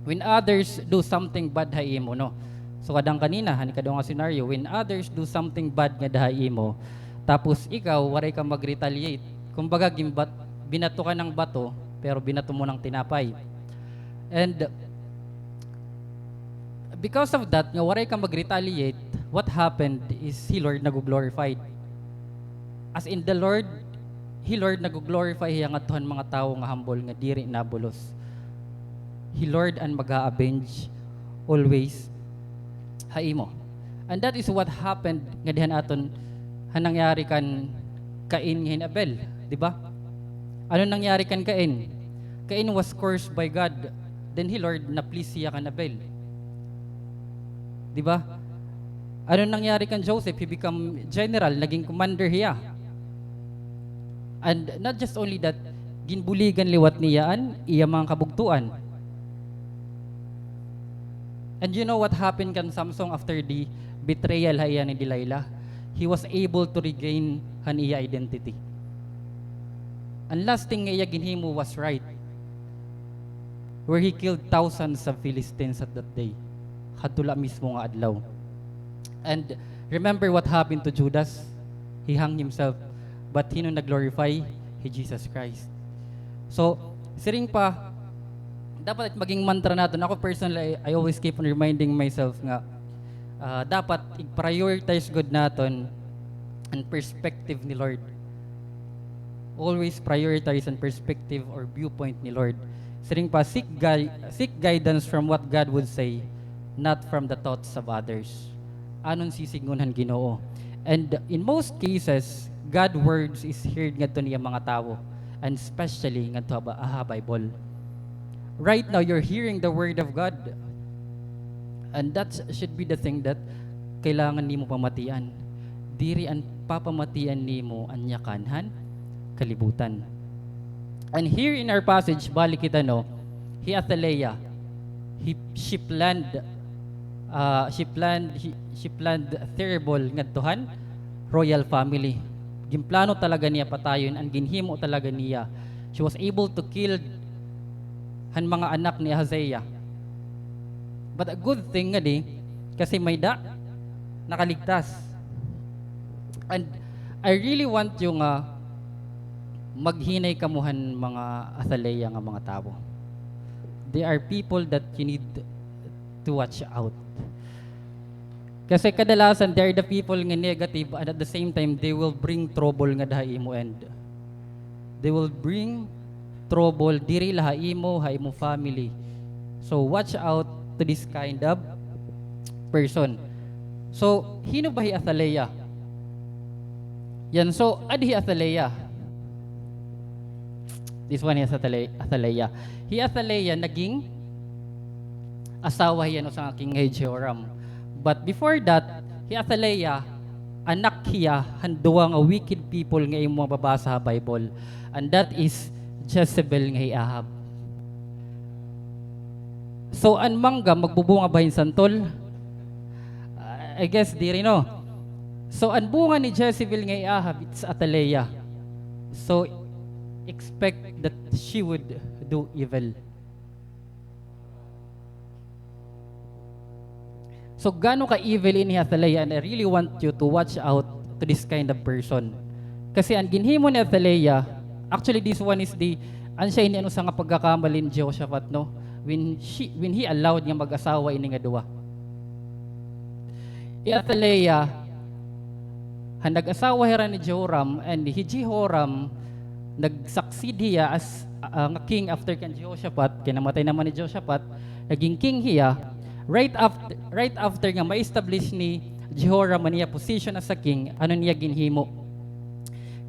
when others do something bad ha imo, no? So, kadang kanina, han ikaduha nga scenario, when others do something bad ngada ha imo, tapos ikaw, waray ka mag-retaliate. Kumbaga, gimbat-, binato ka ng bato, pero binato mo ng tinapay. And because of that, nga waray ka mag-retaliate, what happened is hi Lord nag-glorified. As in, the Lord, hi Lord nag-glorify hiya ngadto han mga tawo nga humble, nga diri nabulos. Hi Lord an mag-a-avenge always ha imo. And that is what happened ngadi han aton, han nangyari kan Cain ngan Abel, di ba? Ano nangyari kan Cain? Cain was cursed by God. Then hi Lord, na-please hiya kan Abel. Di ba? Ano nangyari kan Joseph? He become general, naging commander hiya. And not just only that, ginbuligan liwat niya an iya mga kabugtoan. And you know what happened kan Samson after the betrayal ha iya ni Delilah? He was able to regain han iya identity. An last thing nga iya ginhimo was right, where he killed thousands of Philistines at that day. Hadto la mismo nga adlaw. And remember what happened to Judas? He hung himself. But hin-o nag-glorify? Hi Jesus Christ. So, siring pa, dapat maging mantra naton. Ako personally, I, I always keep on reminding myself nga, ah, dapat i-prioritize gud naton an perspective ni Lord. Always prioritize an perspective or viewpoint ni Lord. Siring pa, seek gui-, seek guidance from what God would say, not from the thoughts of others. Anon sisidngon han Ginoo. And in most cases, God words is heard ngadto niya mga tawo, and especially ngadto ha ba-, ha Bible. Right now, you're hearing the word of God. And that should be the thing that kailangan nimo pamatian. Diri an papamatian nimo an yakan han kalibutan. And here in our passage, balik kita, no, hi Athaliah, he, she planned, ah, she planned, he, she planned terrible ngadto han royal family. Ginplano talaga niya patayon, an ginhimo talaga niya. She was able to kill han mga anak ni Ahaziah. But a good thing ngadi, kasi may-ada nakaligtas. And I really want you nga maghinay kamo han mga Athaliah nga mga tawo. They are people that you need to watch out. Kasi kadalasan, they are the people nga negative, and at the same time, they will bring trouble ngada ha imo end. They will bring trouble diri la ha imo, ha imo family. So, watch out to this kind of person. So, hin-o ba hi Athaliah? Yan, so, adi hi Athaliah. This one is Athale-, Athaliah. Hi Athaliah naging asawa hiya han usa nga king nga hi Jehoram. But before that, hi Athaliah, anak hiya han duha nga wicked people nga imo mababasa ha Bible. And that is Jezebel nga hi Ahab. So, an mangga, magbubunga ba hin santol? I guess, diri, no? So, an bunga ni Jezebel nga hi Ahab, it's Athaliah. So, expect that she would do evil. So, gaano ka-evil ini hi Athaliah, and I really want you to watch out to this kind of person. Kasi an ginhimo ni Athaliah, actually, this one is the, an siya ini an usa nga pagkakamali ni Jehoshaphat, no? When she, when he allowed nga mag-asawa ini nga duha. Hi Athaliah, han nag-asawa hira ni Jehoram, and hi Jehoram, nag-succeed hiya as, ah, nga king after kan Jehoshaphat, kay namatay naman hi Jehoshaphat, naging king hiya. Right after, right after nga ma-establish ni Jehoram an iya position as a king, ano niya ginhimo?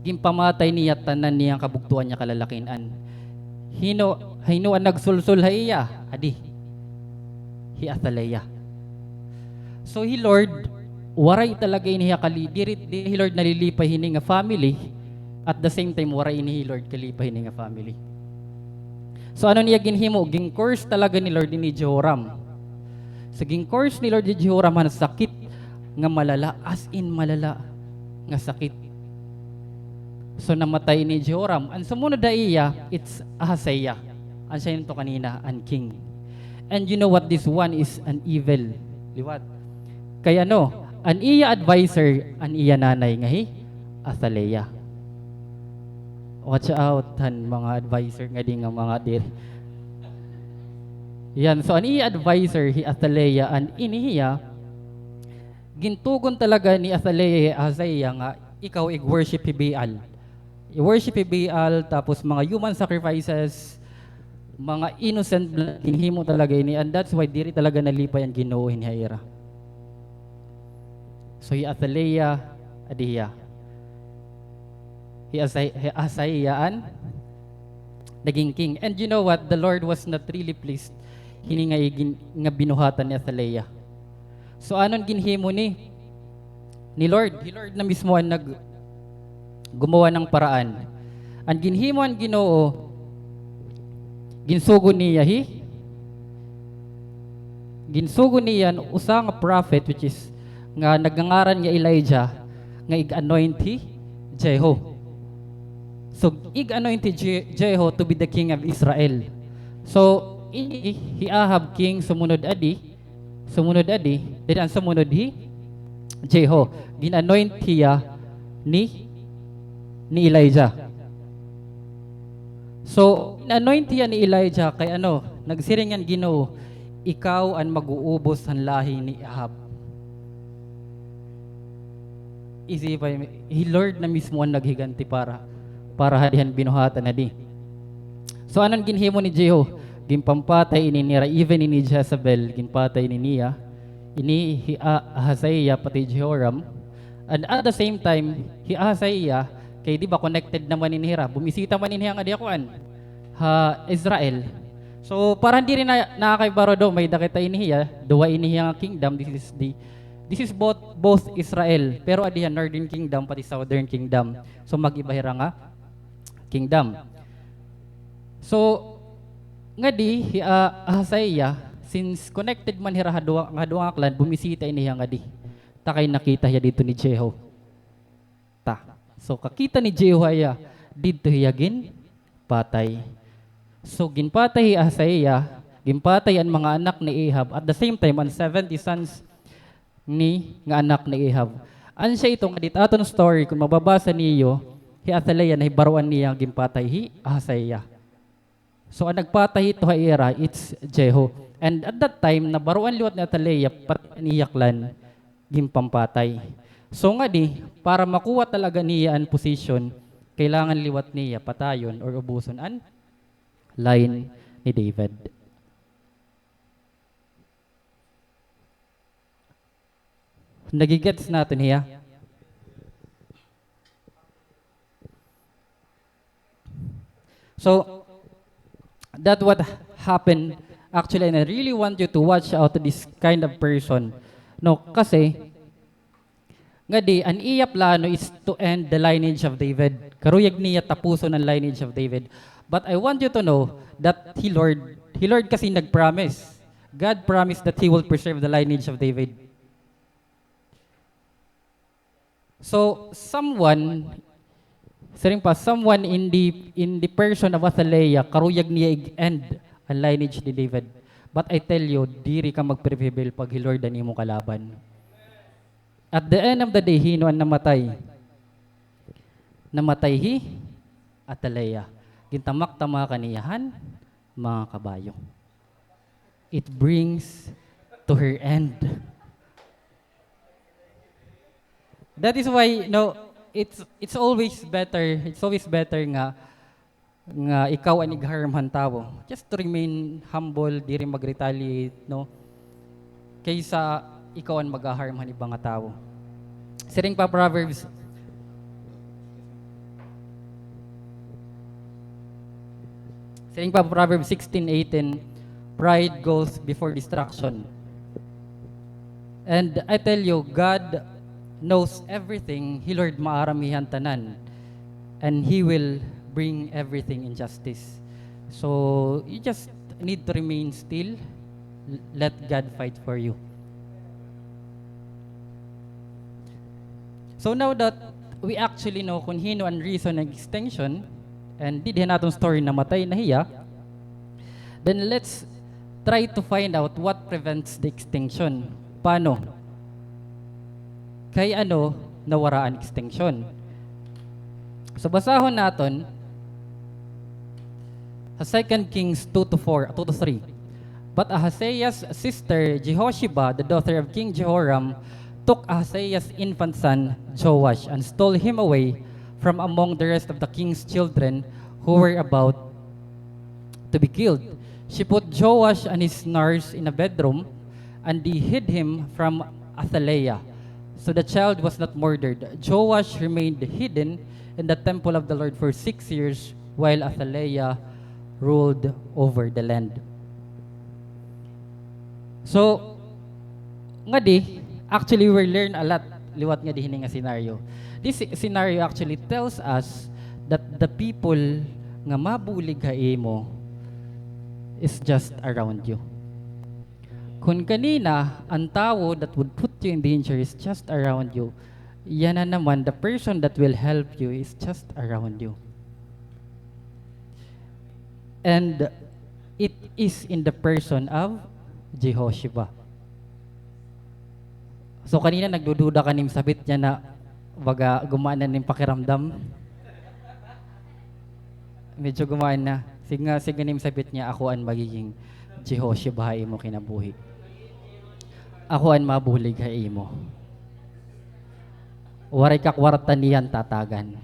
Ginpamatay niya tanan niya kabugtoan niya kalalakin-an. Hin-o, hin-o an nagsulsol ha iya? Adi, hi Athaliah. So, hi Lord, waray talaga ini hiya kali-, diri, diri hi Lord nalilipay hini nga family, at the same time, waray ini hi Lord kalipay hini nga family. So, ano niya ginhimo? Gin-curse talaga ni Lord ini hi Jehoram. So, gin-curse ni Lord hi Jehoram han sakit nga malala, as in malala nga sakit. So, namatay ini hi Jehoram. An sumunod ha iya, it's Ahaziah. An siya yun to kanina, an king. And you know what? This one is an evil. Liwat. Kay ano, an iya adviser, an iya nanay nga hi Athaliah. Watch out, han mga adviser ngadi nga mga dir-, yan, so an iya adviser, hi Athaliah, an ini hiya, gintugon talaga ni Athaliah hi Ahaziah nga ikaw ig-worship hi Baal. I-worship hi Baal, tapos mga human sacrifices, mga innocent blood, ginhimo talaga ini, and that's why diri talaga nalipay an Ginoo hin ha ira. So, hi Athaliah, adi hiya. Hi Asay-, hi Ahaziah an naging king. And you know what? The Lord was not really pleased hini nga igin-, nga binuhatan ni Athaliah. So, anon ginhimo ni, ni Lord? Hi Lord na mismo an nag-, gumawa ng paraan. An ginhimo han Ginoo, ginsugo niya hi, ginsugo niya an usa nga prophet, which is, nga nagngangaran nga Elijah, nga ig-anoint hi Jehu. So, ig-anoint hi Je-, Jehu to be the king of Israel. So, ini hi Ahab king sumunod adi, Sumunod adi, diri an sumunod hi Jehu. Gin-anoint hiya ni, ni Elijah. So, gin-anoint hiya ni Elijah kay ano, nagsiring an Ginoo, "Ikaw an mag-uubos han lahi ni Ahab." Isipa, hi Lord na mismo an naghiganti para, para ha dihan binuhatan na di. So, anon ginhimo ni Jehu? Ginpampatay ini nira, even ini Jezebel, ginpatay ini niya. Ini hi A-, Ahaziah pati Jehoram. And at the same time, hi Ahaziah, kay di ba connected naman ini hira, bumisita man ini hiya ngadi ha kuan, ha Israel. So, para diri na, nakakaibaro do, may-ada kita ini hiya, duha ini hiya nga kingdom, this is the, this is both, both Israel, pero adi ha Northern Kingdom, pati Southern Kingdom. So, mag-iba hira nga kingdom. So, ngadi, hi, ah, Ahaziah, since connected man hira ha duha, ha duha nga clan, bumisita ini hiya ngadi. Ta kay nakita hiya didto ni Jehu. Ta. So, kakita ni Jehu hiya, didto hiya ginpatay. So, ginpatay hi Ahaziah, ginpatay an mga anak ni Ahab, at the same time, an seventy sons ni, nga anak ni Ahab. Asya ito nga didto ha aton story, kon mababasa niyo, hi Athaliah nahibaroan niya ginpatay hi Ahaziah. So, an nagpatay hito ha ira, it's Jehu. And at that time, nabaroan liwat ni Athaliah, pati an iya clan, ginpampatay. So, ngadi, para makuha talaga niya an position, kailangan liwat niya patayon or ubuson an line ni David. Nagigets naton hiya? So, that what happened actually, and I really want you to watch out this kind of person. No, kasi, ngadi, an iya plano is to end the lineage of David. Karuyag niya tapuson an lineage of David. But I want you to know that hi Lord, hi Lord kasi nag-promise. God promised that He will preserve the lineage of David. So, someone, siring pa, someone in the, in the person of Athaliah, karuyag niya ig-end an lineage ni David. But I tell you, diri ka magprevail pag hi Lord an imo kalaban. At the end of the day, hin-o an namatay? Namatay hi Athaliah. Gintamak-tamakan niya han mga kabayo. It brings to her end. That is why, no, it's, it's always better, it's always better nga, nga ikaw an ig-harm han tawo. Just to remain humble, diri mag-retaliate, no? Kaysa ikaw an mag-harm han iba nga tawo. Siring pa Proverbs, siring pa Proverbs sixteen eighteen, "Pride goes before destruction." And I tell you, God knows everything. Hi Lord maaram hiya han tanan. And He will bring everything in justice. So, you just need to remain still. L-, let God fight for you. So now that we actually know kon hin-o an reason han extinction, and didi han aton story namatay na hiya, then let's try to find out what prevents the extinction. Paano? Kay ano nawara an extinction? So, basahon naton ha Second Kings two to four, two to three. But Ahaziah's sister Jehosheba, the daughter of King Jehoram, took Ahaziah's infant son Joash and stole him away from among the rest of the king's children who were about to be killed. She put Joash and his nurse in a bedroom, and they hid him from Athaliah. So the child was not murdered. Joash remained hidden in the temple of the Lord for six years, while Athaliah ruled over the land. So, ngadi, actually, we learn a lot liwat ngadi hini nga scenario. This scenario actually tells us that the people nga mabulig ha imo is just around you. Kon kanina, an tawo that would put you in danger is just around you, yana naman, the person that will help you is just around you. And it is in the person of Jehosheba. So, kanina nagdududa ka nim sabit niya na baga gumaan na nim pakiramdam. Medyo gumaan na. Sige nga, sige nim sabit niya, "Ako an magiging Jehosheba ha imo kinabuhi. Ako an mabulig ha imo." Waray ka kwarta niyan tatagan.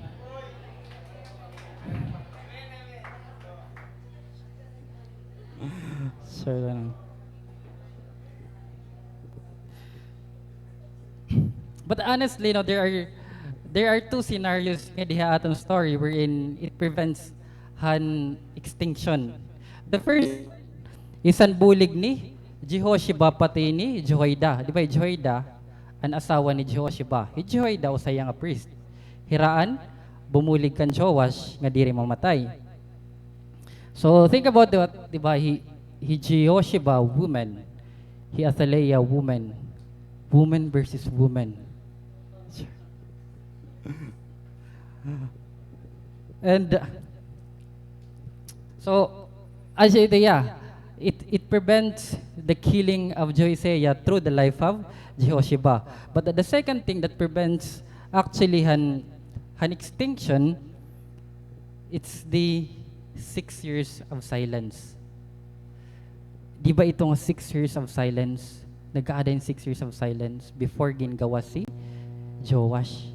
Sure lang. But honestly, no, there are, there are two scenarios nga diha aton story wherein it prevents han extinction. The first is an bulig ni Jehosheba pati ni Jehoiada. Di ba, hi Jehoiada an asawa ni Jehosheba? Hi Jehoiada usa hiya nga priest. Hira an bumulig kan Joash nga diri mamatay. So, think about that, di ba? Hi, hi Jehosheba, woman. Hi Athaliah, woman. Woman versus woman. And, uh, so, as it, yeah, it, it prevents the killing of Joash through the life of Jehosheba. But the second thing that prevents actually han, han extinction, it's the six years of silence. Di ba ito nga six years of silence? Nagkaada hin six years of silence before gingawas si Joash.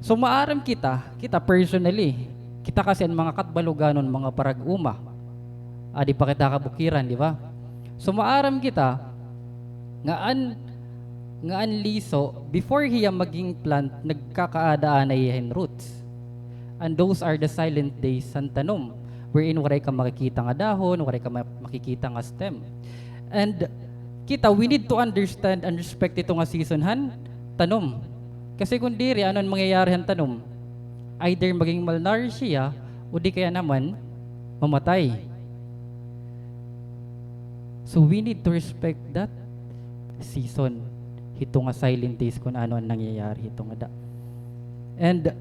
So, maaram kita, kita personally, kita kasi an mga Catbaloganon, mga parag-uma. Adi pa kita kabukiran, di ba? So, maaram kita nga an, nga an liso, before hiya maging plant, nagkakaada anay hiya hin roots. And those are the silent days han tanom, wherein waray ka makikita nga dahon, waray ka ma-, makikita nga stem. And kita, we need to understand and respect ito nga season han tanom. Kasi kung diri, ano an mangyayari han tanom? Either maging malnourished siya, o di kaya naman, mamatay. So we need to respect that season. Hito nga silent days kung ano an nangyayari hito nga da. And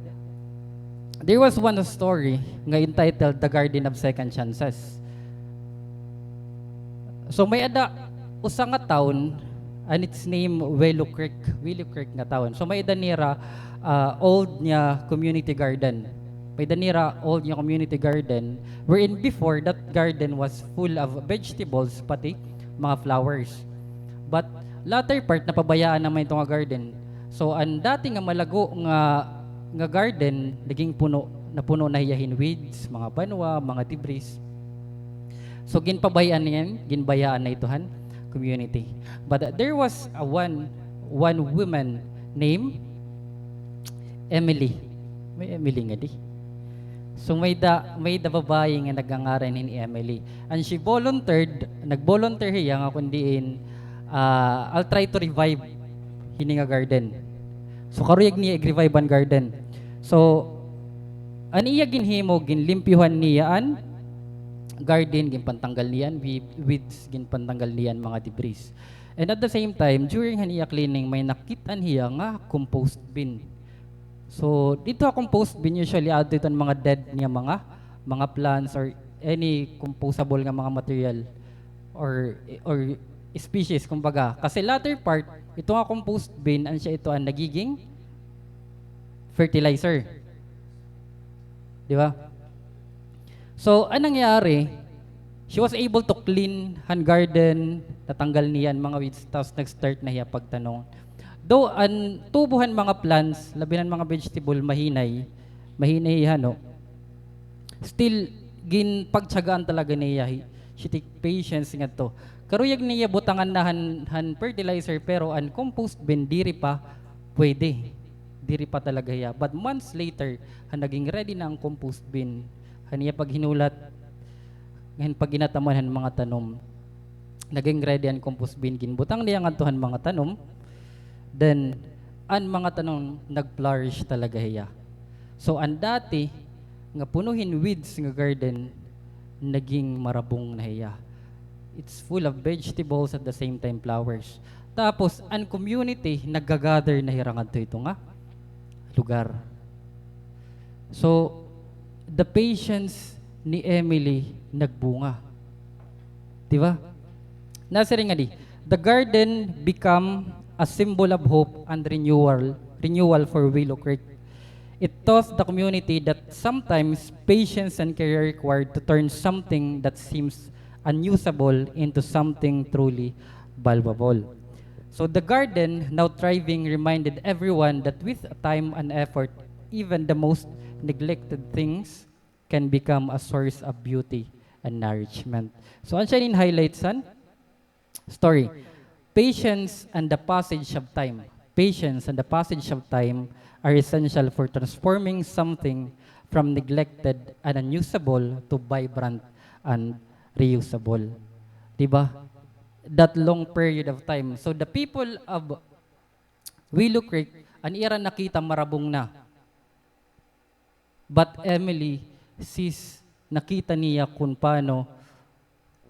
there was one story nga entitled The Garden of Second Chances. So may-ada usa nga town, and its name Willow Creek, Willow Creek nga town. So may-ada nira, ah, old nga community garden. May-ada nira old nga community garden, wherein before that garden was full of vegetables, pati mga flowers. But latter part, napabayaan naman ito nga garden. So, an dati nga malago nga, nga garden, naging puno, napuno na hiya hin weeds, mga banwa, mga debris. So, ginpabayaan niyan, ginbayaan na ito han community. But, uh, there was a one, one woman named Emily. May Emily ngadi. So, may-ada, may-ada babaye nga nagngangaran hin Emily. And she volunteered, nag-volunteer hiya nga kun diin, ah, I'll try to revive hini nga garden. So, karuyag niya ig-revive an garden. So, an iya ginhimo, ginlimpyuhan niya an garden, ginpantanggal niya an we-, weeds, ginpantanggal niya an mga debris. And at the same time, during han iya cleaning, may nakit-an hiya nga compost bin. So, didto ha compost bin, usually, adto iton mga dead nga mga, mga plants or any composable nga mga material or, or species, kumbaga. Kasi latter part, ito nga compost bin, an siya ito an nagiging fertilizer. Di ba? So, an nangyari, she was able to clean han garden, natanggal niya an mga weeds, tapos nag-start na hiya pagtanom. Though, an tubo han mga plants, labi na an mga vegetable, mahinay, mahinay hiya, no? Still, ginpagtiyagaan talaga niya, he, she take patience ngadto. Karuyag niya butangan na han, han fertilizer, pero an compost bin, diri pa pwede. Diri pa talaga hiya. But months later, han naging ready na an compost bin, han iya paghinulat, ngan pag-inataman han mga tanom, naging ready an compost bin, ginbutang niya ngadto han mga tanom, then, an mga tanom nag-flourish talaga hiya. So, an dati nga puno hin weeds nga garden, naging marabong na hiya. It's full of vegetables, at the same time flowers. Tapos, an community, nagga-gather na hira ngadto hito nga lugar. So, the patience ni Emily nagbunga. Di ba? Nasiring ngadi, "The garden become a symbol of hope and renewal, renewal for Willow Creek. It taught the community that sometimes patience and care are required to turn something that seems unusable into something truly valuable." So the garden, now thriving, reminded everyone that with time and effort, even the most neglected things can become a source of beauty and nourishment. So, an siya inin highlights han story. Patience and the passage of time. Patience and the passage of time are essential for transforming something from neglected and unusable to vibrant and reusable. Di ba? That long period of time. So the people of Willow Creek, an ira nakita marabong na. But Emily, sis, nakita niya kun paano,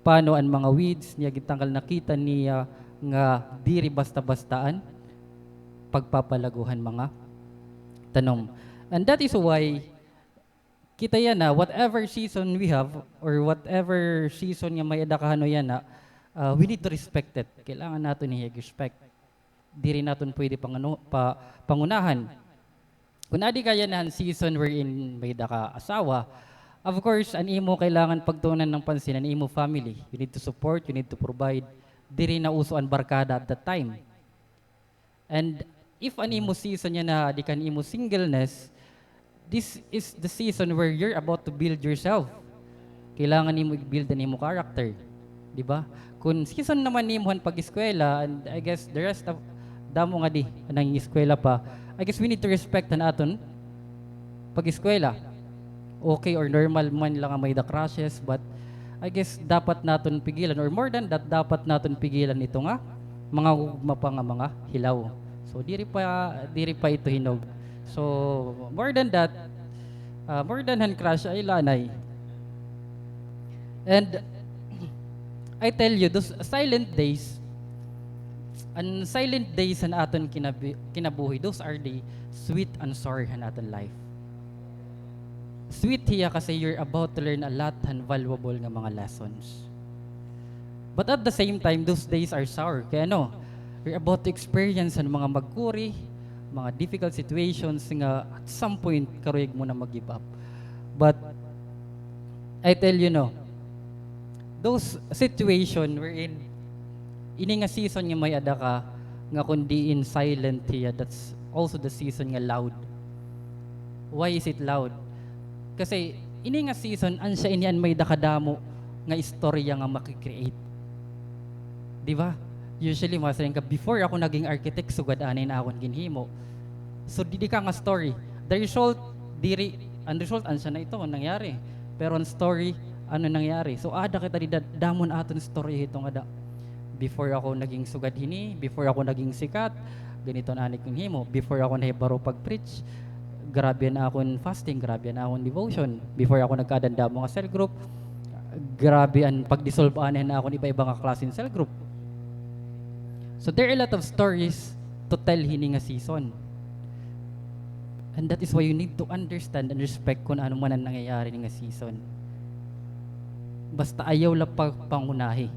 paano an mga weeds niya gintanggal, nakita niya nga diri basta-basta an pagpapalago han mga tanom. And that is why kita yana, whatever season we have, or whatever season nga may-ada ka han yana, ah, we need to respect it. Kailangan naton hiya i-respect. Diri naton pwede pangano-, pa-, pangunahan. Kun adi ka yana han season wherein may-ada ka asawa, of course, an imo kailangan pagtuunan ng pansin an imo family. You need to support, you need to provide. Diri na uso an barkada at that time. And if an imo season yana adi ka han imo singleness, this is the season where you're about to build yourself. Kailangan nimo i-build an imo character. Di ba? Kun season naman nimo han pag-eskwela, and I guess the rest of, damo ngadi an nangingeskwela pa, I guess we need to respect han aton pag-eskwela. Okay or normal man la nga may-ada crushes, but I guess dapat naton pigilan, or more than that, dapat naton pigilan ito nga mga gugma pa nga mga hilaw. So, diri pa, diri pa ito hinog. So, more than that, ah, more than han crush, ay la anay. And I tell you, those silent days, an silent days han aton kinabi-, kinabuhi, those are the sweet and sour han aton life. Sweet hiya kasi you're about to learn a lot han valuable nga mga lessons. But at the same time, those days are sour. Kay ano, you're about to experience an mga magkuri, mga difficult situations nga at some point, karuyag mo na mag-give up. But I tell you, no, those situation wherein ini nga season nga may-ada ka, nga kun diin silent hiya, that's also the season nga loud. Why is it loud? Kasi ini nga season, an siya ini an may-ada kadamo nga istorya nga maki-create. Di ba? Usually, masiring ka, "Before ako naging architect, sugad anay an akon ginhimo." So, didi ka nga story. The result, diri, an result, an siya na ito, nangyari. Pero an story, ano nangyari? So, ada kita dida, damo an aton story hito nga ada. Before ako naging sugad hini, before ako naging sikat, ganito an ani ko ginhimo. Before ako nahibaro pag-preach, grabe an akon fasting, grabe an akon devotion. Before ako nagkaada han damo nga cell group, grabe an pag-dissolve anay han akon iba-iba nga klase nga cell group. So there are a lot of stories to tell hini nga season. And that is why you need to understand and respect kun ano man an nangyayari ini nga season. Basta ayaw la pa-, pangunahi.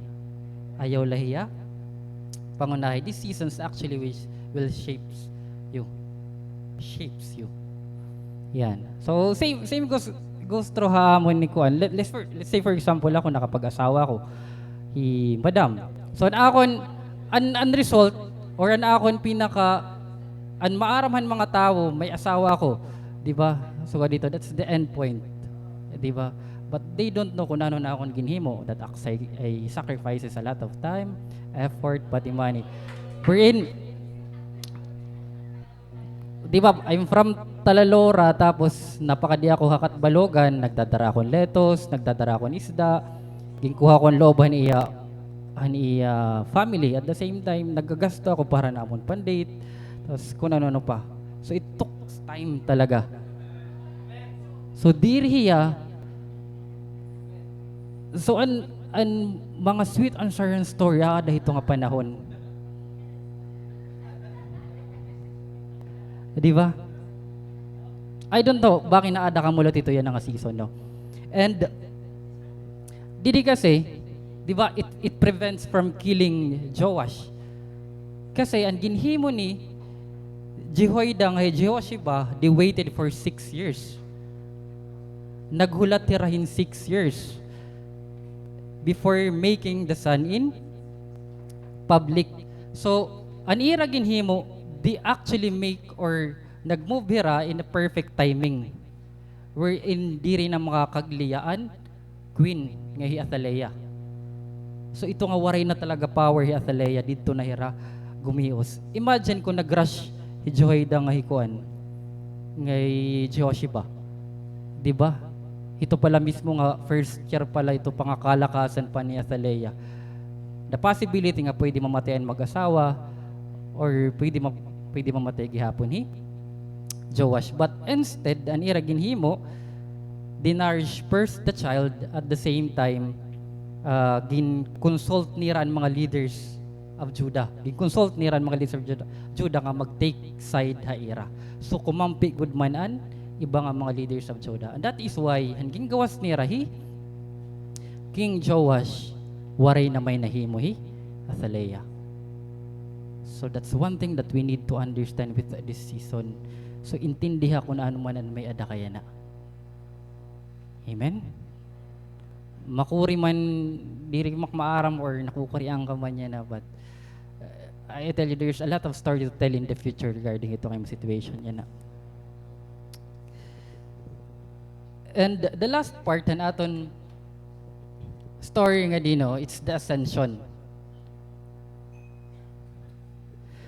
Ayaw la hiya pangunahi. These seasons actually will, will shapes you. Shapes you. Yan. So, same, same goes, goes through ha amon ni kuan. Let, let's for, let's say, for example, ako, nakapag-asawa ako. Hi Madam. So, an akon, an, an result, or an akon pinaka, an maaram han mga tawo, may asawa ako. Di ba? So, dito, that's the end point. Di ba? But they don't know kun ano an akon ginhimo. That acts, I, I sacrifices a lot of time, effort, pati money. Wherein, di ba, I'm from Talalora, tapos napakadi ako ha Catbalogan, nagdadara akon lettuce, nagdadara akon isda, ginkuha ko an loob han iya, han iya family. At the same time, naggagasto ako para namon pan-date, tapos kun ano-ano pa. So, it took time talaga. So, diri hiya, so, an, an mga sweet and sour story, ah, ada hito nga panahon. Di ba? I don't know, bangin naada kamo liwat hito yana nga season, no? And, didi kasi, di ba, it, it prevents from killing Joash. Kasi an ginhimo ni Jehoiada nga hi Jehosheba, they waited for six years. Naghulat hira hin six years before making the son in public. So, an ira ginhimo, they actually make or nag-move hira in a perfect timing. Wherein diri na makakagliya an queen nga hi Athaliah. So, ito nga waray na talaga power hi Athaliah, didto na hira gumios. Imagine kon nag-rush hi Jehoiada nga hi kuan, nga hi Jehosheba. Di ba? Ito pala mismo nga first year pala ito pangakalakasan pa ni Athaliah. The possibility nga pwede mamatay an mag-asawa or pwede ma-, pwede mamatay gihapon hi Joash. But instead, an ira ginhimo, they nourish first the child, at the same time, ah, gin-consult nira an mga leaders of Judah. Gin-consult nira an mga leaders of Judah, Judah nga mag-take side ha ira. So, kumampi gud man an iba nga mga leaders of Judah. And that is why, an gingawas nira hi King Joash, waray na may nahimo hi Athaliah. So that's one thing that we need to understand with this season. So intindiha kun ano man an may-ada kay yana. Amen? Makuri man, diri mak maaram or nakukurian ka man yana, but, uh, I tell you, there's a lot of story to tell in the future regarding ito nga imo situation yana. And the last part han aton story ngadi, no, it's the ascension.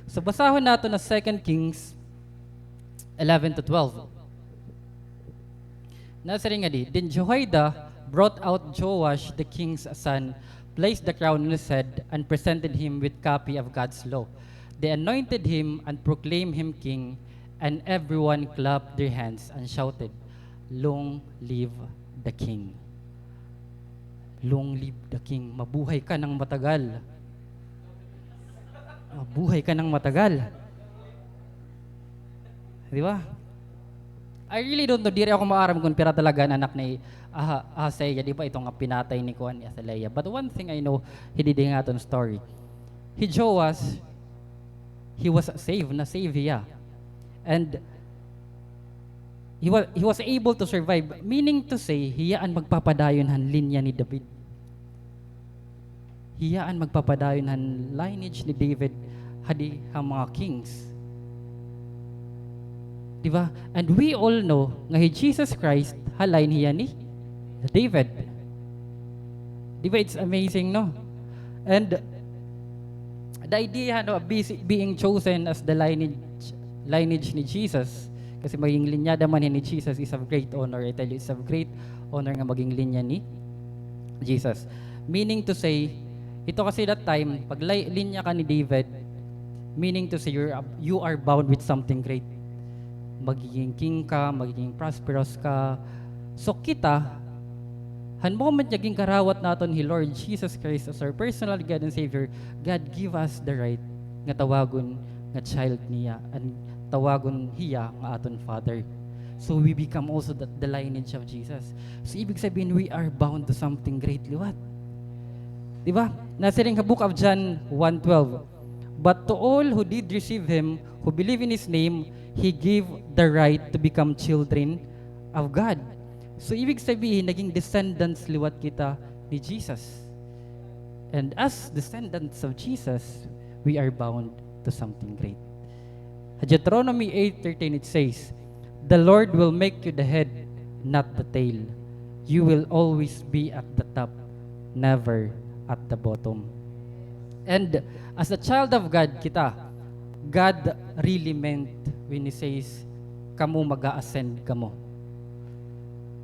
So, basahon naton an Second Kings eleven to twelve. Nasiring ngadi, "Then Jehoiada brought out Joash the king's son, placed the crown on his head, and presented him with copy of God's law. They anointed him and proclaimed him king, and everyone clapped their hands and shouted, 'Long live the king! Long live the king! Mabuhay ka ng matagal! Mabuhay ka ng matagal!'" Di ba? I really don't know, diri ako maaram kon pira talaga an anak ni Aha-, Ahaziah, di ba, ito nga pinatay ni kuan, ni Athaliah. But one thing I know, hididi nga aton story. Hi Joash, he was saved, na-save hiya. And he was, he was able to survive, meaning to say, hiya an magpapadayon han linya ni David. Hiya an magpapadayon han lineage ni David hadi ha mga kings. Di ba? And we all know nga hi Jesus Christ ha line hiya ni David. Di ba, it's amazing, no? And the idea, no, of besi-, being chosen as the lineage, lineage ni Jesus, kasi maging linyada man ni Jesus is of great honor. I tell you, it's of great honor nga maging linya ni Jesus. Meaning to say, ito kasi that time, pag li-, linya ka ni David, meaning to say, you're, you are bound with something great. Magiging king ka, magiging prosperous ka. So kita, han moment nga ginkarawat naton hi Lord Jesus Christ as our personal God and Savior, God give us the right nga tawagon nga child niya, and tawagon hiya nga aton Father. So we become also the, the lineage of Jesus. So ibig sabihin, we are bound to something great liwat. Di ba? Nasiring ha book of John one twelve, "But to all who did receive him, who believe in his name, he gave the right to become children of God." So ibig sabihin, naging descendants liwat kita ni Jesus. And as descendants of Jesus, we are bound to something great. Ha Deuteronomy eight thirteen, it says, "The Lord will make you the head, not the tail. You will always be at the top, never at the bottom." And as a child of God kita, God really meant when He says, "Kamo, mag-a-ascend kamo."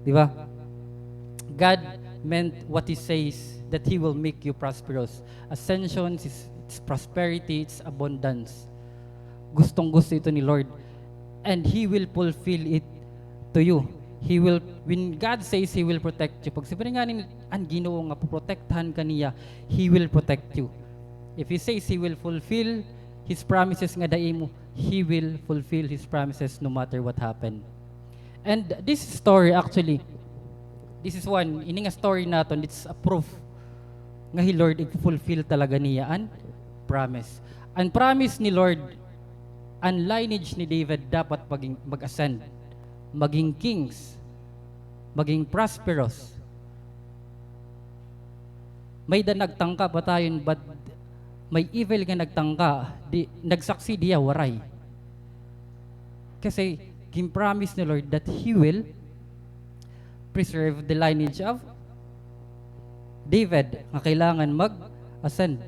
Di ba? God meant what He says, that He will make you prosperous. Ascension is, it's prosperity, it's abundance. Gustong-gusto ito ni Lord. And He will fulfill it to you. He will, when God says He will protect you, pag siring ngani an Ginoo nga poprotektahan ka niya, He will protect you. If He says He will fulfill His promises ngada ha imo, He will fulfill His promises no matter what happen. And this story, actually, this is one, ini nga story naton, it's a proof nga hi Lord, ig-fulfill talaga niya an promise. An promise ni Lord, an lineage ni David dapat maging, mag-ascend, maging kings, maging prosperous. May-ada nagtangka patayon, but may evil nga nagtangka, di, nag-succeed hiya, waray. Kasi gin-promise ni Lord that He will preserve the lineage of David nga kailangan mag-ascend.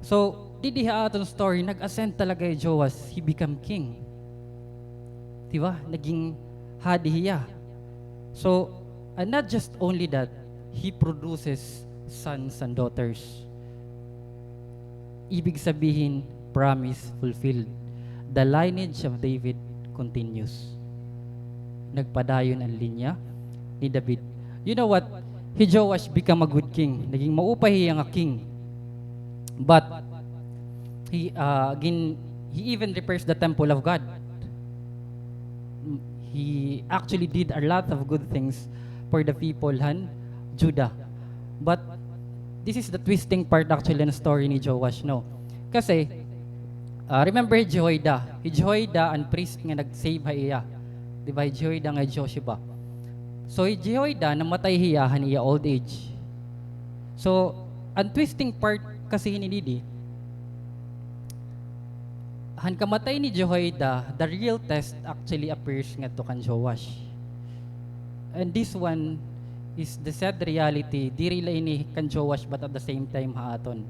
So, didi ha aton story, nag-ascend talaga hi Joash. He become king. Di ba? Naging hadi hiya. So, and not just only that, he produces sons and daughters. Ibig sabihin, promise fulfilled. The lineage of David continues. Nagpadayon an linya ni David. You know what? Hi Joash become a good king. Naging maupay hiya nga king. But he, uh, gin-, he even repairs the temple of God. He actually did a lot of good things for the people han Judah. But this is the twisting part actually ng story ni Joash, no? Kasi, ah, remember hi Jehoiada. Hi Jehoiada an priest nga nag-save ha iya. Di ba, hi Jehoiada nga Jehosheba. So, hi Jehoiada, namatay hiya han iya old age. So, an twisting part kasi hini didi, han kamatay ni Jehoiada, the real test actually appears ngadto kan Joash. And this one is the sad reality, diri la ini kan Joash, but at the same time ha aton.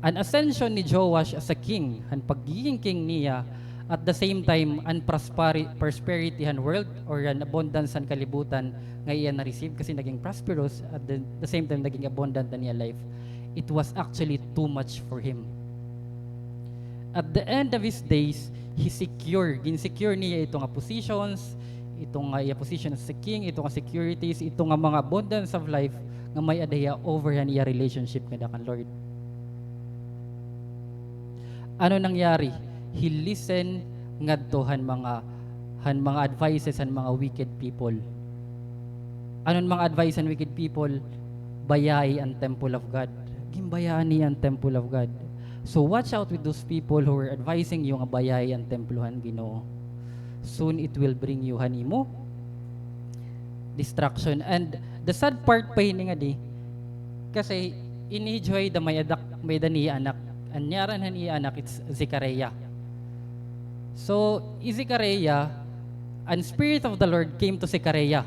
An ascension ni Joash as a king, han pagiging king niya, at the same time, an prosperi-, prosperity han world or an abundance han kalibutan nga iya na-receive kasi naging prosperous, at the, the same time, naging abundant an iya life. It was actually too much for him. At the end of his days, he secure, gin-secure niya ito nga positions, ito nga iya position as a king, ito nga securities, ito nga mga abundance of life nga may-ada hiya over han iya relationship ngada kan Lord. Ano nangyari? He listen ngadto han mga, han mga advices han mga wicked people. Ano an mga advice han wicked people? Bayai an temple of God. Ginbayaan niya an temple of God. So watch out with those people who are advising you nga bayai an templo han Ginoo. Soon it will bring you han imo destruction. And the sad part pa hini ngadi, kasi ini hi Jehoiada may-ada, may-ada niya anak. An ngaran han iya anak, it's Zechariah. So, hi Zechariah, an Spirit of the Lord came to Zechariah.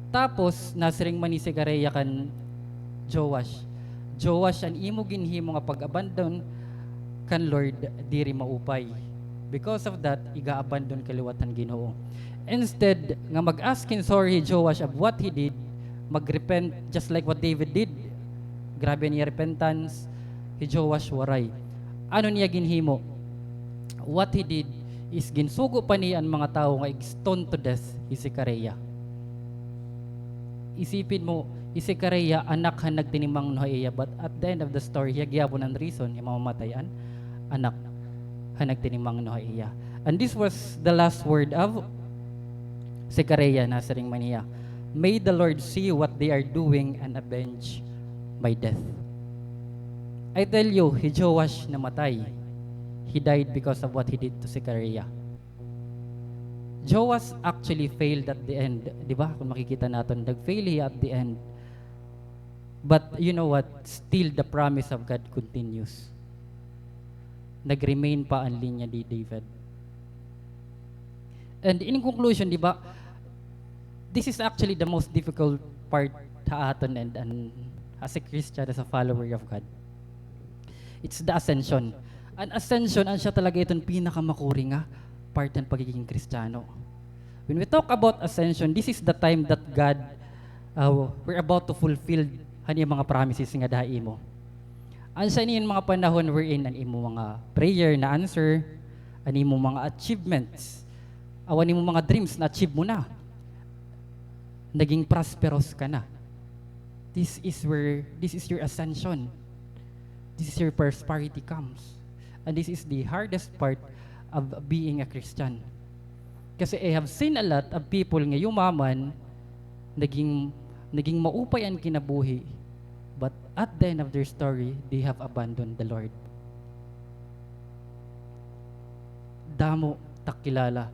Tapos, nasiring man hi Zechariah kan Joash, "Joash, an imo ginhimo nga pag-abandon kan Lord, diri maupay. Because of that, iga-abandon ka liwat han Ginoo." Instead nga mag-ask hin sorry hi Joash of what he did, mag-repent just like what David did. Grabe an iya repentance. Hi Joash waray. Ano niya ginhimo? What he did is ginsugo pa niya an mga tawo nga ig-stone to death hi Zechariah. Isipin mo, hi Zechariah, anak han nagtinimangno ha iya, but at the end of the story, hiya gihapon an reason nga mamamatay an anak han nagtinimangno ha iya. And this was the last word of Zechariah, nasiring man hiya, "May the Lord see what they are doing and avenge my death." I tell you, hi Joash namatay. He died because of what he did to Zechariah. Joash actually failed at the end. Di ba? Kung makikita natin, nag-fail he at the end. But you know what? Still, the promise of God continues. Nag-remain pa an linya ni David. And in conclusion, di ba, this is actually the most difficult part ha aton and, and as a Christian, as a follower of God. It's the ascension. An ascension, an siya talaga iton pinakamakuri nga part han pagiging Kristiyano. When we talk about ascension, this is the time that God, uh, we're about to fulfill han iya mga promises ngada ha imo. An siya ini an mga panahon wherein an imo mga prayer na-answer, an imo mga achievements, aw an imo mga dreams na-achieve mo na. Naging prosperous ka na. This is where, this is your ascension. This is your prosperity comes. And this is the hardest part of being a Christian. Kasi I have seen a lot of people nga yumaman, naging, naging maupay an kinabuhi, but at the end of their story, they have abandoned the Lord. Damo ta kilala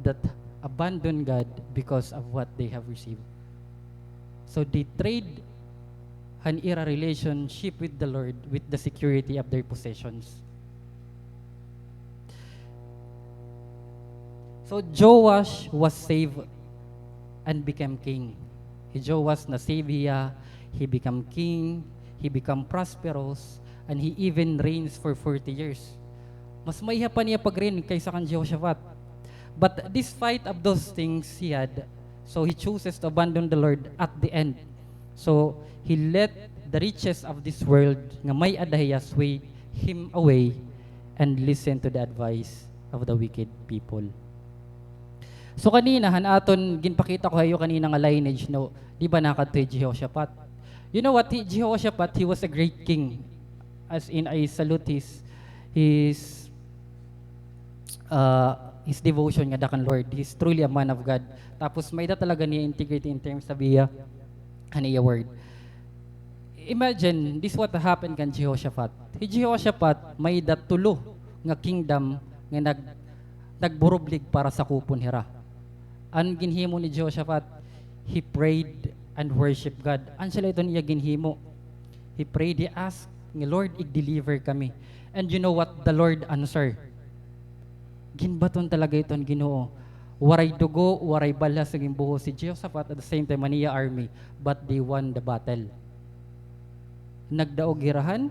that abandon God because of what they have received. So they trade han ira relationship with the Lord with the security of their possessions. So Joash was saved and became king. Hi Joash na-save hiya, he become king, he become prosperous, and he even reigns for forty years. Mas maiha pa niya pag-reign kaysa kan Jehoshaphat. But despite of those things he had, so he chooses to abandon the Lord at the end. So he let the riches of this world nga may-ada hiya sway him away and listen to the advice of the wicked people. So kanina, han aton ginpakita ko ha iyo kanina nga lineage, no, di ba nakadto hi Jehoshaphat? You know what? Hi Jehoshaphat, he was a great king. As in, I salute his, his, uh, his devotion ngada kan Lord. He's truly a man of God. Tapos, may-ada talaga niya integrity in terms of iya, han iya word. Imagine, this what happened kan Jehoshaphat. Hi Jehoshaphat, may-ada tulo nga kingdom nga nag-, nagburublig para sakupon hira. An ginhimo ni Jehoshaphat, he prayed and worship God. An siya la iton iya ginhimo. He prayed, he asked nga, "Lord, ig-deliver kami." And you know what? The Lord answer. Ginbaton talaga iton Ginoo. Waray dugo, waray balhas nga ginbuhos si Jehoshaphat, at the same time, an iya army, but they won the battle. Nagdaog hira han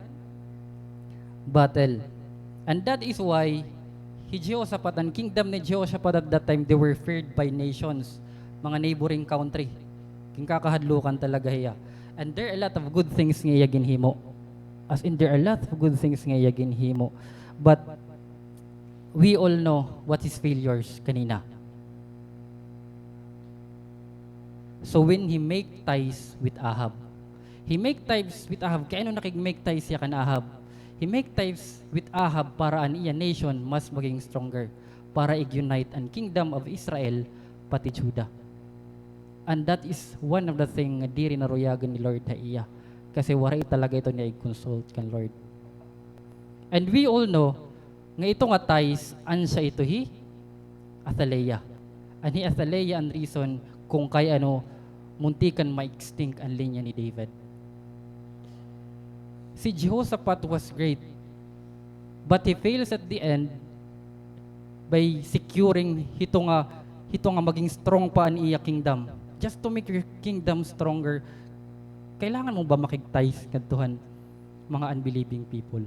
battle. And that is why hi Jehoshaphat, an kingdom ni Jehoshaphat at that time, they were feared by nations, mga neighboring country. Ginkakahadlukan talaga hiya. And there are a lot of good things nga iya ginhimo. As in, there are a lot of good things nga iya ginhimo. But we all know what his failures kanina. So when he make ties with Ahab, he make ties with Ahab, kay ano nakig-make ties siya kan Ahab? He make ties with Ahab para an iya nation mas maging stronger, para ig-unite an kingdom of Israel pati Judah. And that is one of the thing nga diri naruyagan ni Lord ha iya. Kasi waray talaga ito niya ig-consult kan Lord. And we all know nga ito nga ties, an siya ito hi Athaliah. An hi Athaliah an reason kung kay ano muntikan ma-extinct an linya ni David. Si Jehoshaphat was great, but he fails at the end by securing hito nga, hito nga maging strong pa an iya kingdom. Just to make your kingdom stronger, kailangan mo ba makig-ties ngadto han mga unbelieving people?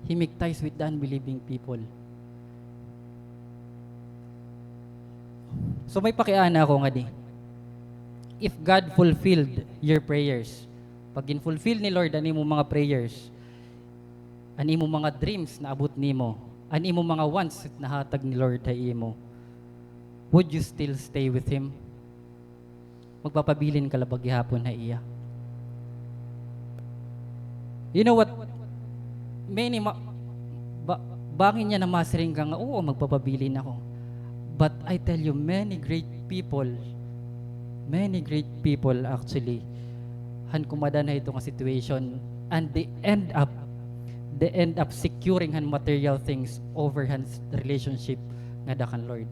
He make ties with the unbelieving people. So may pakiana ako ngadi. If God fulfilled your prayers, pag gin-fulfill ni Lord an imo mga prayers, an imo mga dreams naabot nimo, an imo mga wants nahatag ni Lord ha imo, would you still stay with Him? Magpapabilin ka la ba gihapon ha iya? You know what? Many ma-, ba-, bangin niya na masiring ka nga, "Oo, magpapabilin ako." But I tell you, many great people, many great people actually, han kumadan ha ito nga situation, and they end up, they end up securing han material things over han s-, relationship ngada kan Lord.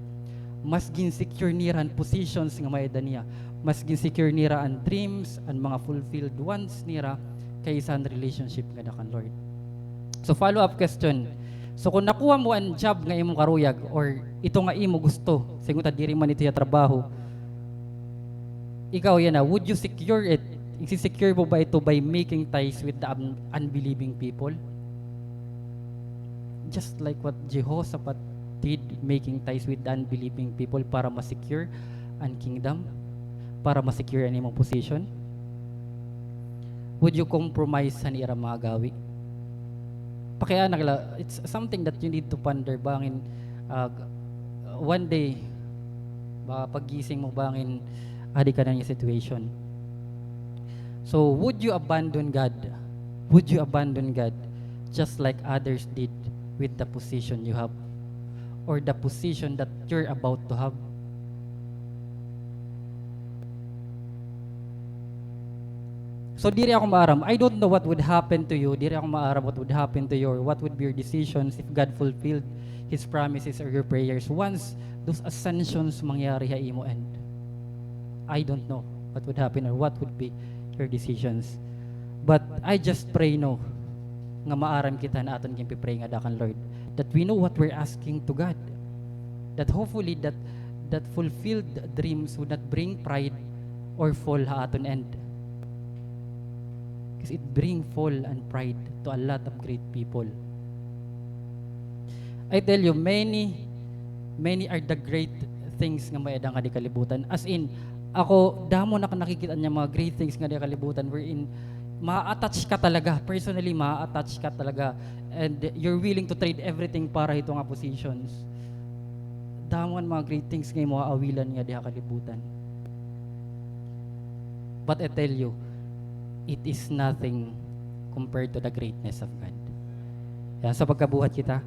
Mas gin-secure nira an positions nga may-ada niya. Mas gin-secure nira an dreams, an mga fulfilled wants nira, kaysa an relationship ngada kan Lord. So, follow-up question. So, kung nakuha mo an job nga imo karuyag, or ito nga imo gusto, siring unta diri man ito hiya trabaho, ikaw yana, would you secure it? Isi-secure mo ba ito by making ties with the un-, unbelieving people? Just like what Jehoshaphat did, making ties with the unbelieving people para ma-secure an kingdom, para ma-secure an imong position? Would you compromise han ira mga gawi? Pakiana ka la, it's something that you need to ponder bangin, ah, one day, baka paggising mo bangin, adi ka na niya situation. So, would you abandon God? Would you abandon God just like others did with the position you have or the position that you're about to have? So, diri ako maaram. I don't know what would happen to you. Diri ako maaram what would happen to you or what would be your decisions if God fulfilled His promises or your prayers once those ascensions mangyari ha imo end. I don't know what would happen or what would be your decisions. But I just pray, no, nga maaram kita han aton ginpi-pray ngada kan Lord, that we know what we're asking to God. That hopefully that, that fulfilled dreams would not bring pride or fall ha aton end. 'Cause it bring fall and pride to a lot of great people. I tell you, many, many are the great things nga may-ada ngadi ha kalibutan. As in, ako, damo na ak nakikita niyan mga great things ngadi ha kalibutan wherein ma-attach ka talaga, personally, ma-attach ka talaga, and you're willing to trade everything para hito nga positions. Damo an mga great things nga imo aawilan ngadi ha kalibutan. But I tell you, it is nothing compared to the greatness of God. Yan, sa pagkabuhat kita.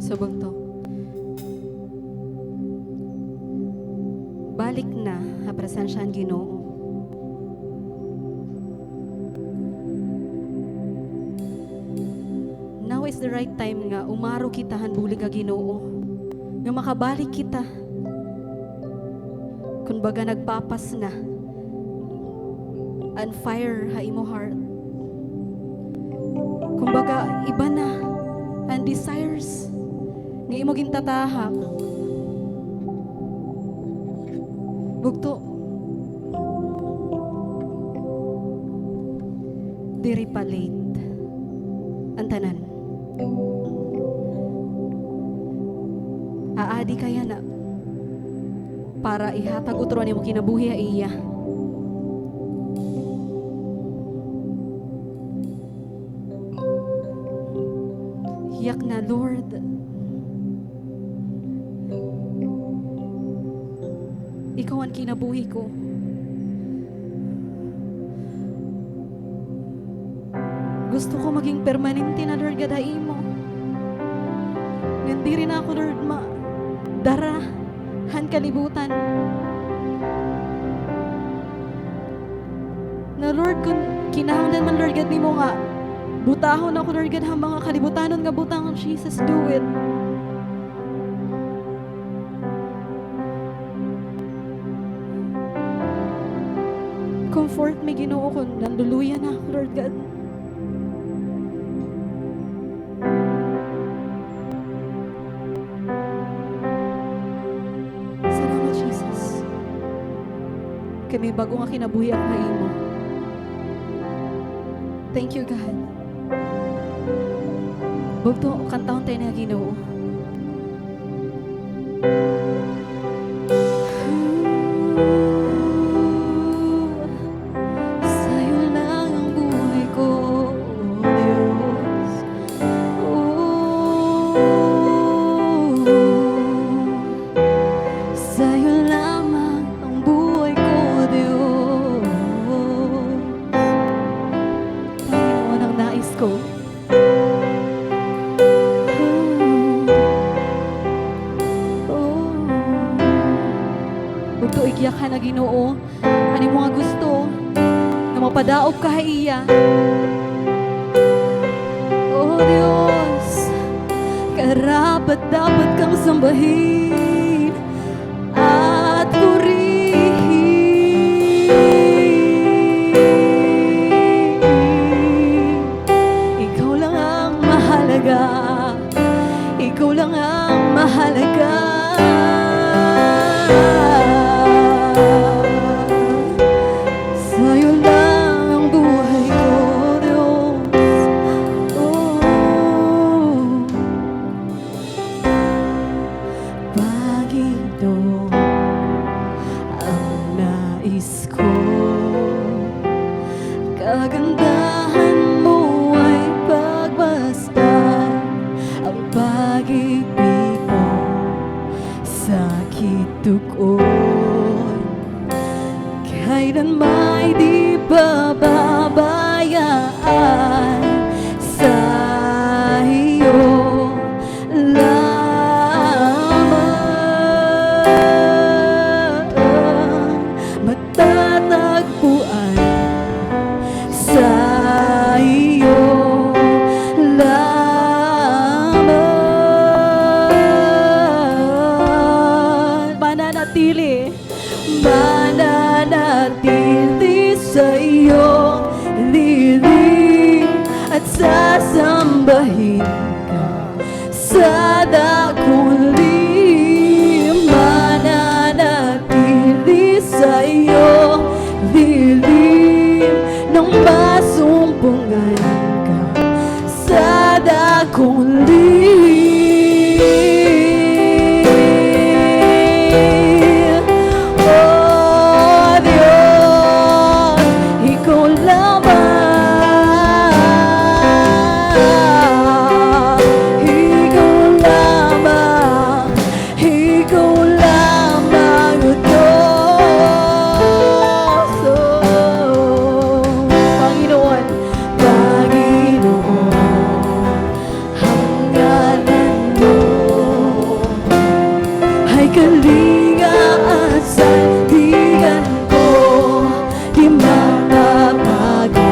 Subong to. Balik na ha presensya han Ginoo. Now is the right time nga umaro kita han bulig ha Ginoo, nga makabalik kita. Kun baga, nagpapas na an fire ha imo heart. Kun baga, iba na an desires nga imo gintatahak. Bugto, diri pa late an tanan. Aadi ka yana para ihatag utro an imo kinabuhi ha iya. Yakna, Lord, ikaw an kinabuhi ko. Gusto ko maging permanente na, Lord God, ha imo. Ngan diri na ako, Lord, madara han kalibutan. Na, Lord, kun kinahanglan man, Lord God, nimo nga butahon ako, Lord God, ha mga kalibutanon nga butang, Jesus, do it. Comfort me, Ginoo, kun nanluluya na ako, Lord God. Salamat, Jesus. Kay may bag-o nga kinabuhi ako ha imo. Thank you, God. Bugto, kantahon ta ini ha Ginoo. Sa'yo lang ang buhay ko, O Diyos. Oh, sa'yo lamang ang buhay ko, Diyos. Panginoon, ang nais ko. Oh. Bugto, igyakan na, Ginoo, an imo nga gusto nga mapadaog ka ha iya. O Diyos, karapat-dapat kang sambahin at purihin. Ikaw lang ang mahalaga. Ikaw lang ang mahalaga. Sa'yo lang ang buhay ko, Diyos. Oh. Panginoon, ang nais ko, kagandahan mo ay pagmasdan, ang pag-ibig mo sakit dugon. Kailan may di pababayaan. Sa iyo lamang. Mananatili. Mananatili sa iyong lihim at sasambahin ka. Sa dakong lihim, mananatili sa iyong lihim, nang masumpong ka sa dakong lihim. O Diyos, ikaw lamang, ikaw lamang, ikaw lamang, O Diyos. O Panginoon, Panginoon, ang ngalan mo ay kalinga at sandigan ko. Di magbabago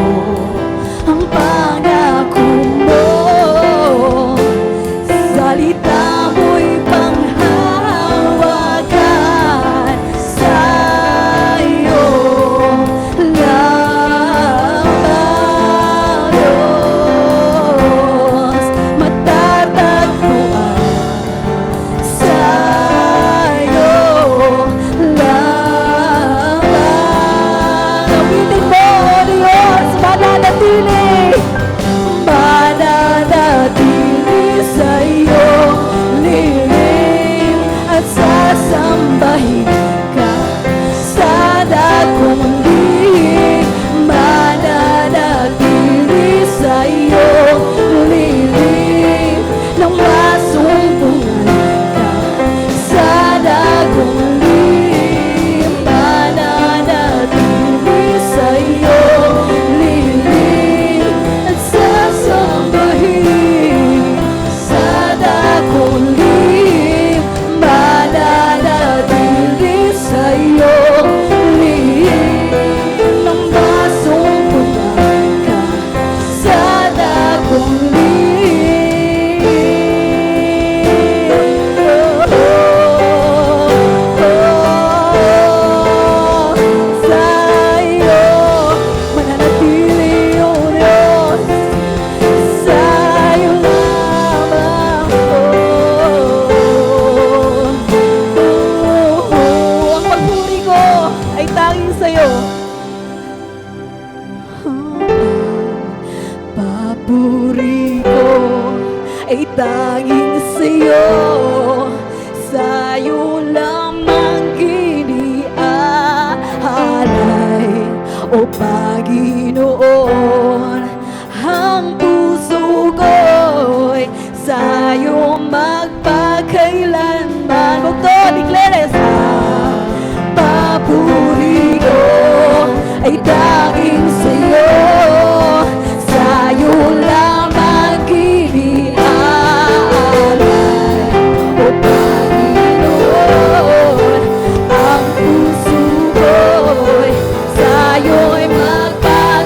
ang pangako mo. Salita mo'y panghahawakan. Sa iyo lamang, Diyos, matatagpuan. Sa iyo lamang. Awitin mo, O Diyos, mananatili. Mananatili sa iyo lihim at sasambahin ka. Sa dakong lihim, mananatili sa iyo lihim, nang masumpong ka. Sa dakong lihim, mananatili sa iyo lihim, at sasambahin. Sa dakong lihim, mananatili sa iyo lihim, nang masumpong ka. Sa dakong lihim, sa iyo mananatili, O Diyos. Sa iyo lamang, oh, oh, oh. Ang papuri ko ay tanging sa iyo. Papuri ko ay tanging sa iyo. Sa iyo lamang ini aalay, O Panginoon. Ang puso ko'y sa iyo magpakailanman. Bugto, declare it. Ang papuri ko ay tanging sa iyo. Sa iyo lamang ini aalay, O Panginoon. Ang puso ko'y sa iyo'y magpa-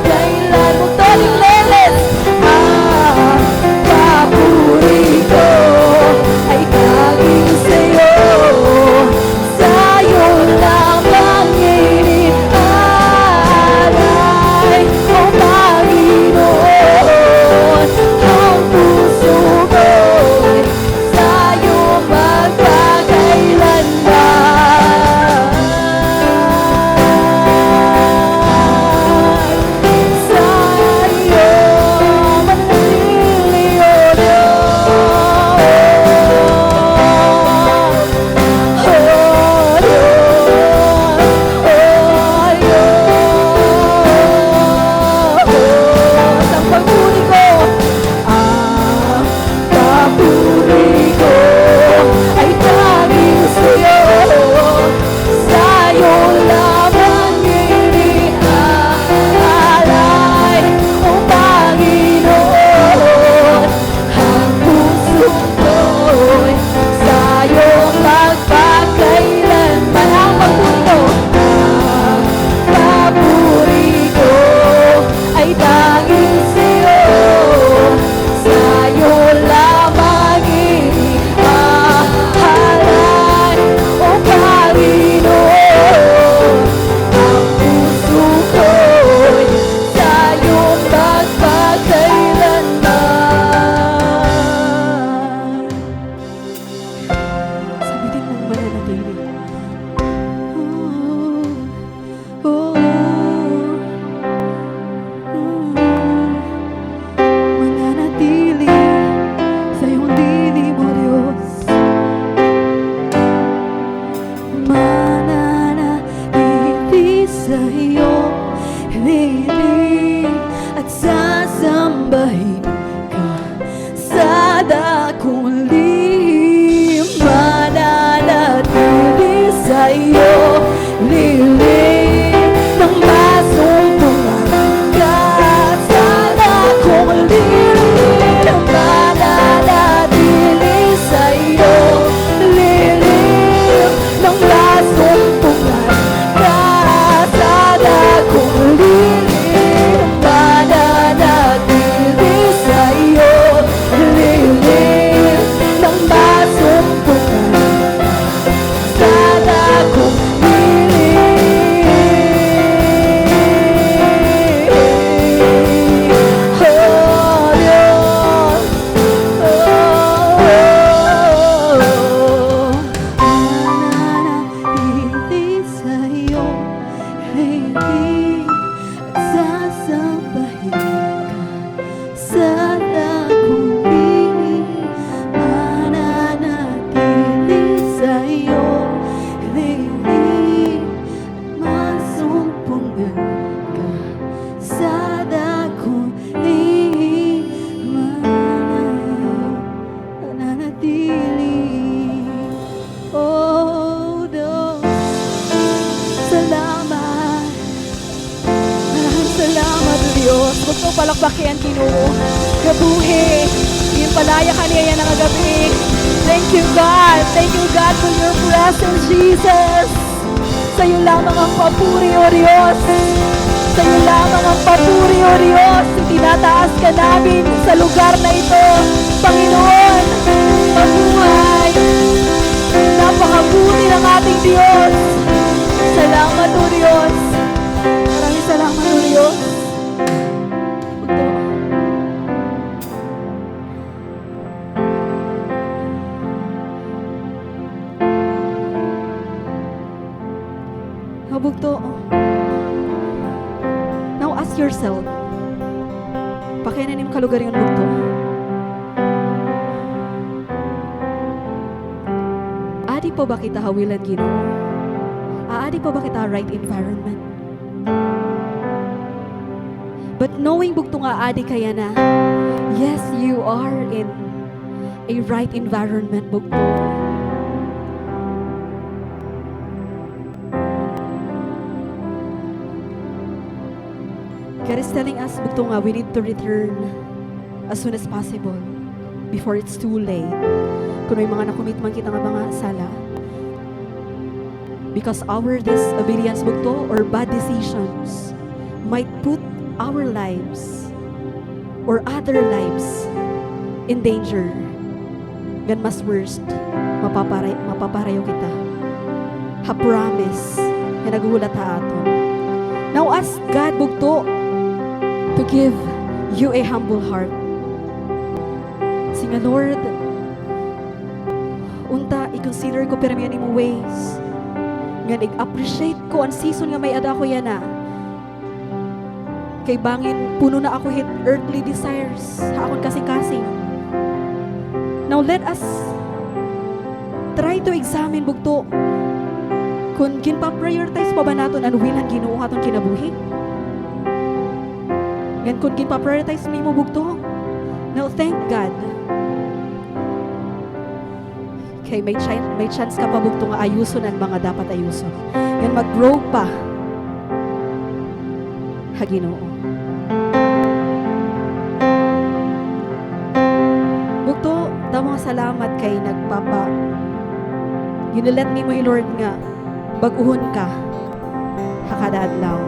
Palakpaki an Ginoo nga buhi. Ginpalaya ka niya yana nga gab-i. Thank you, God. Thank you, God, for your presence, Jesus. Sa'yo lamang ang papuri, O Diyos. Sa'yo lamang ang papuri, O Diyos. Itinataas ka namin sa lugar na ito. Panginoon, mabuhay. Napakabuti ng ating Diyos. Salamat, O Diyos. Maraming salamat, O Diyos. Bugto. Nga bugto. Now ask yourself. Pakiana an imo kalugaringon, bugto. Adi pa ba kita ha will han Ginoo? Aadi pa ba kita ha right environment? But knowing, bugto, nga adi ka yana, yes, you are in a right environment, bugto. God is telling us, bugto, nga we need to return as soon as possible before it's too late. Kun may mga na-commit man kita nga mga sala, because our disobedience, bugto, or bad decisions might put our lives or other lives in danger. Ngan mas worst, mapapara-, mapaparayo kita ha promise nga naghuhulat ha aton. Now ask God, bugto, to give you a humble heart. Siring nga, Lord, unta i-consider ko pirmi an imo ways. Ngan i-appreciate ko an season nga may-ada ako yana. Kay bangin puno na ako hit earthly desires ha akon kasingkasing. Now let us try to examine, bugto, kun ginpa-prioritize pa ba naton an will han Ginoo ha aton kinabuhi. Ngan kun ginpa-prioritize nimo, bugto, now thank God. Kay may chan-, may chance ka pa, bugto, nga ayuson an mga dapat ayuson. Ngan mag-grow pa ha Ginoo. Bugto, damo nga salamat kay nagpapa-, gini-let nimo hi Lord nga bag-ohon ka ha kada adlaw.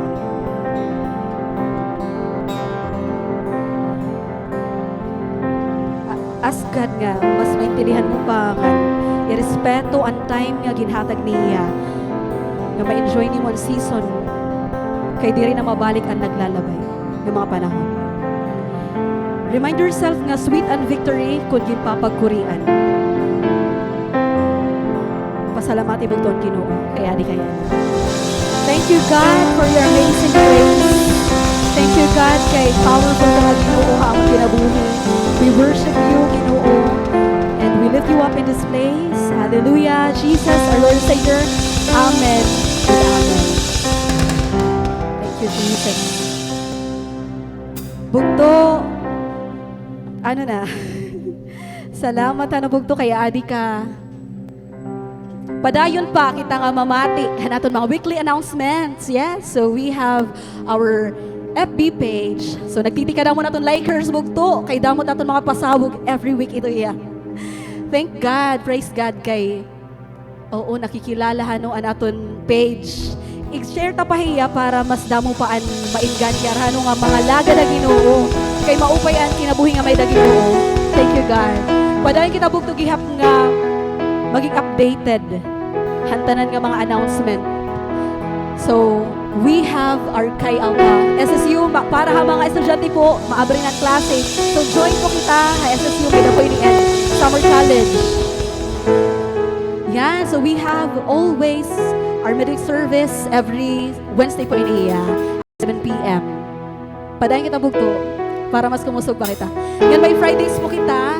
A-, ask God nga mas maintindihan mo pa nga irespeto an time nga ginhatag niya, nga ma-enjoy nimo an season, kay diri na mabalik an naglalabay nga mga panahon. Remind yourself nga sweet an victory kun ginpapagkurian. Pasalamati bugto an Ginoo kay adi ka yana. Thank you, God, for your amazing grace. Thank you, God, kay powerful ka nga Ginoo ha amon kinabuhi. We worship you, Ginoo, and we lift you up in this place. Hallelujah. Jesus, our Lord and Savior. Amen and amen. Thank you, Jesus. Bugto. Ano na? Salamat, ano, bugto, kay adi ka. Padayon pa kita nga mamati han aton mga weekly announcements. Yes, so we have our F B page. So nagtitikadamo an aton likers, bugto, kay damo it aton mga pasabog every week ito iya. Thank God, praise God kay, oo, nakikilala, hano, an aton page. I-share ta pa hiya para mas damo pa an maengganyo, hano, nga mga lagad ha Ginoo. Kay maupay an kinabuhi nga may-ada ha Ginoo. Thank you, God. Padayon kita bugto gihap nga maging updated han tanan nga mga announcement. So, we have our kay, ah, S S U, ma-, para ha mga estudyante po, maabri na an klase. So, join po kita ha S S U, may-ada po ini an Summer College. Yan, so we have always our midweek service every Wednesday po ini, ah, seven P M. Padayon kita bugto para mas kumusog pa kita. Ngan may Fridays po kita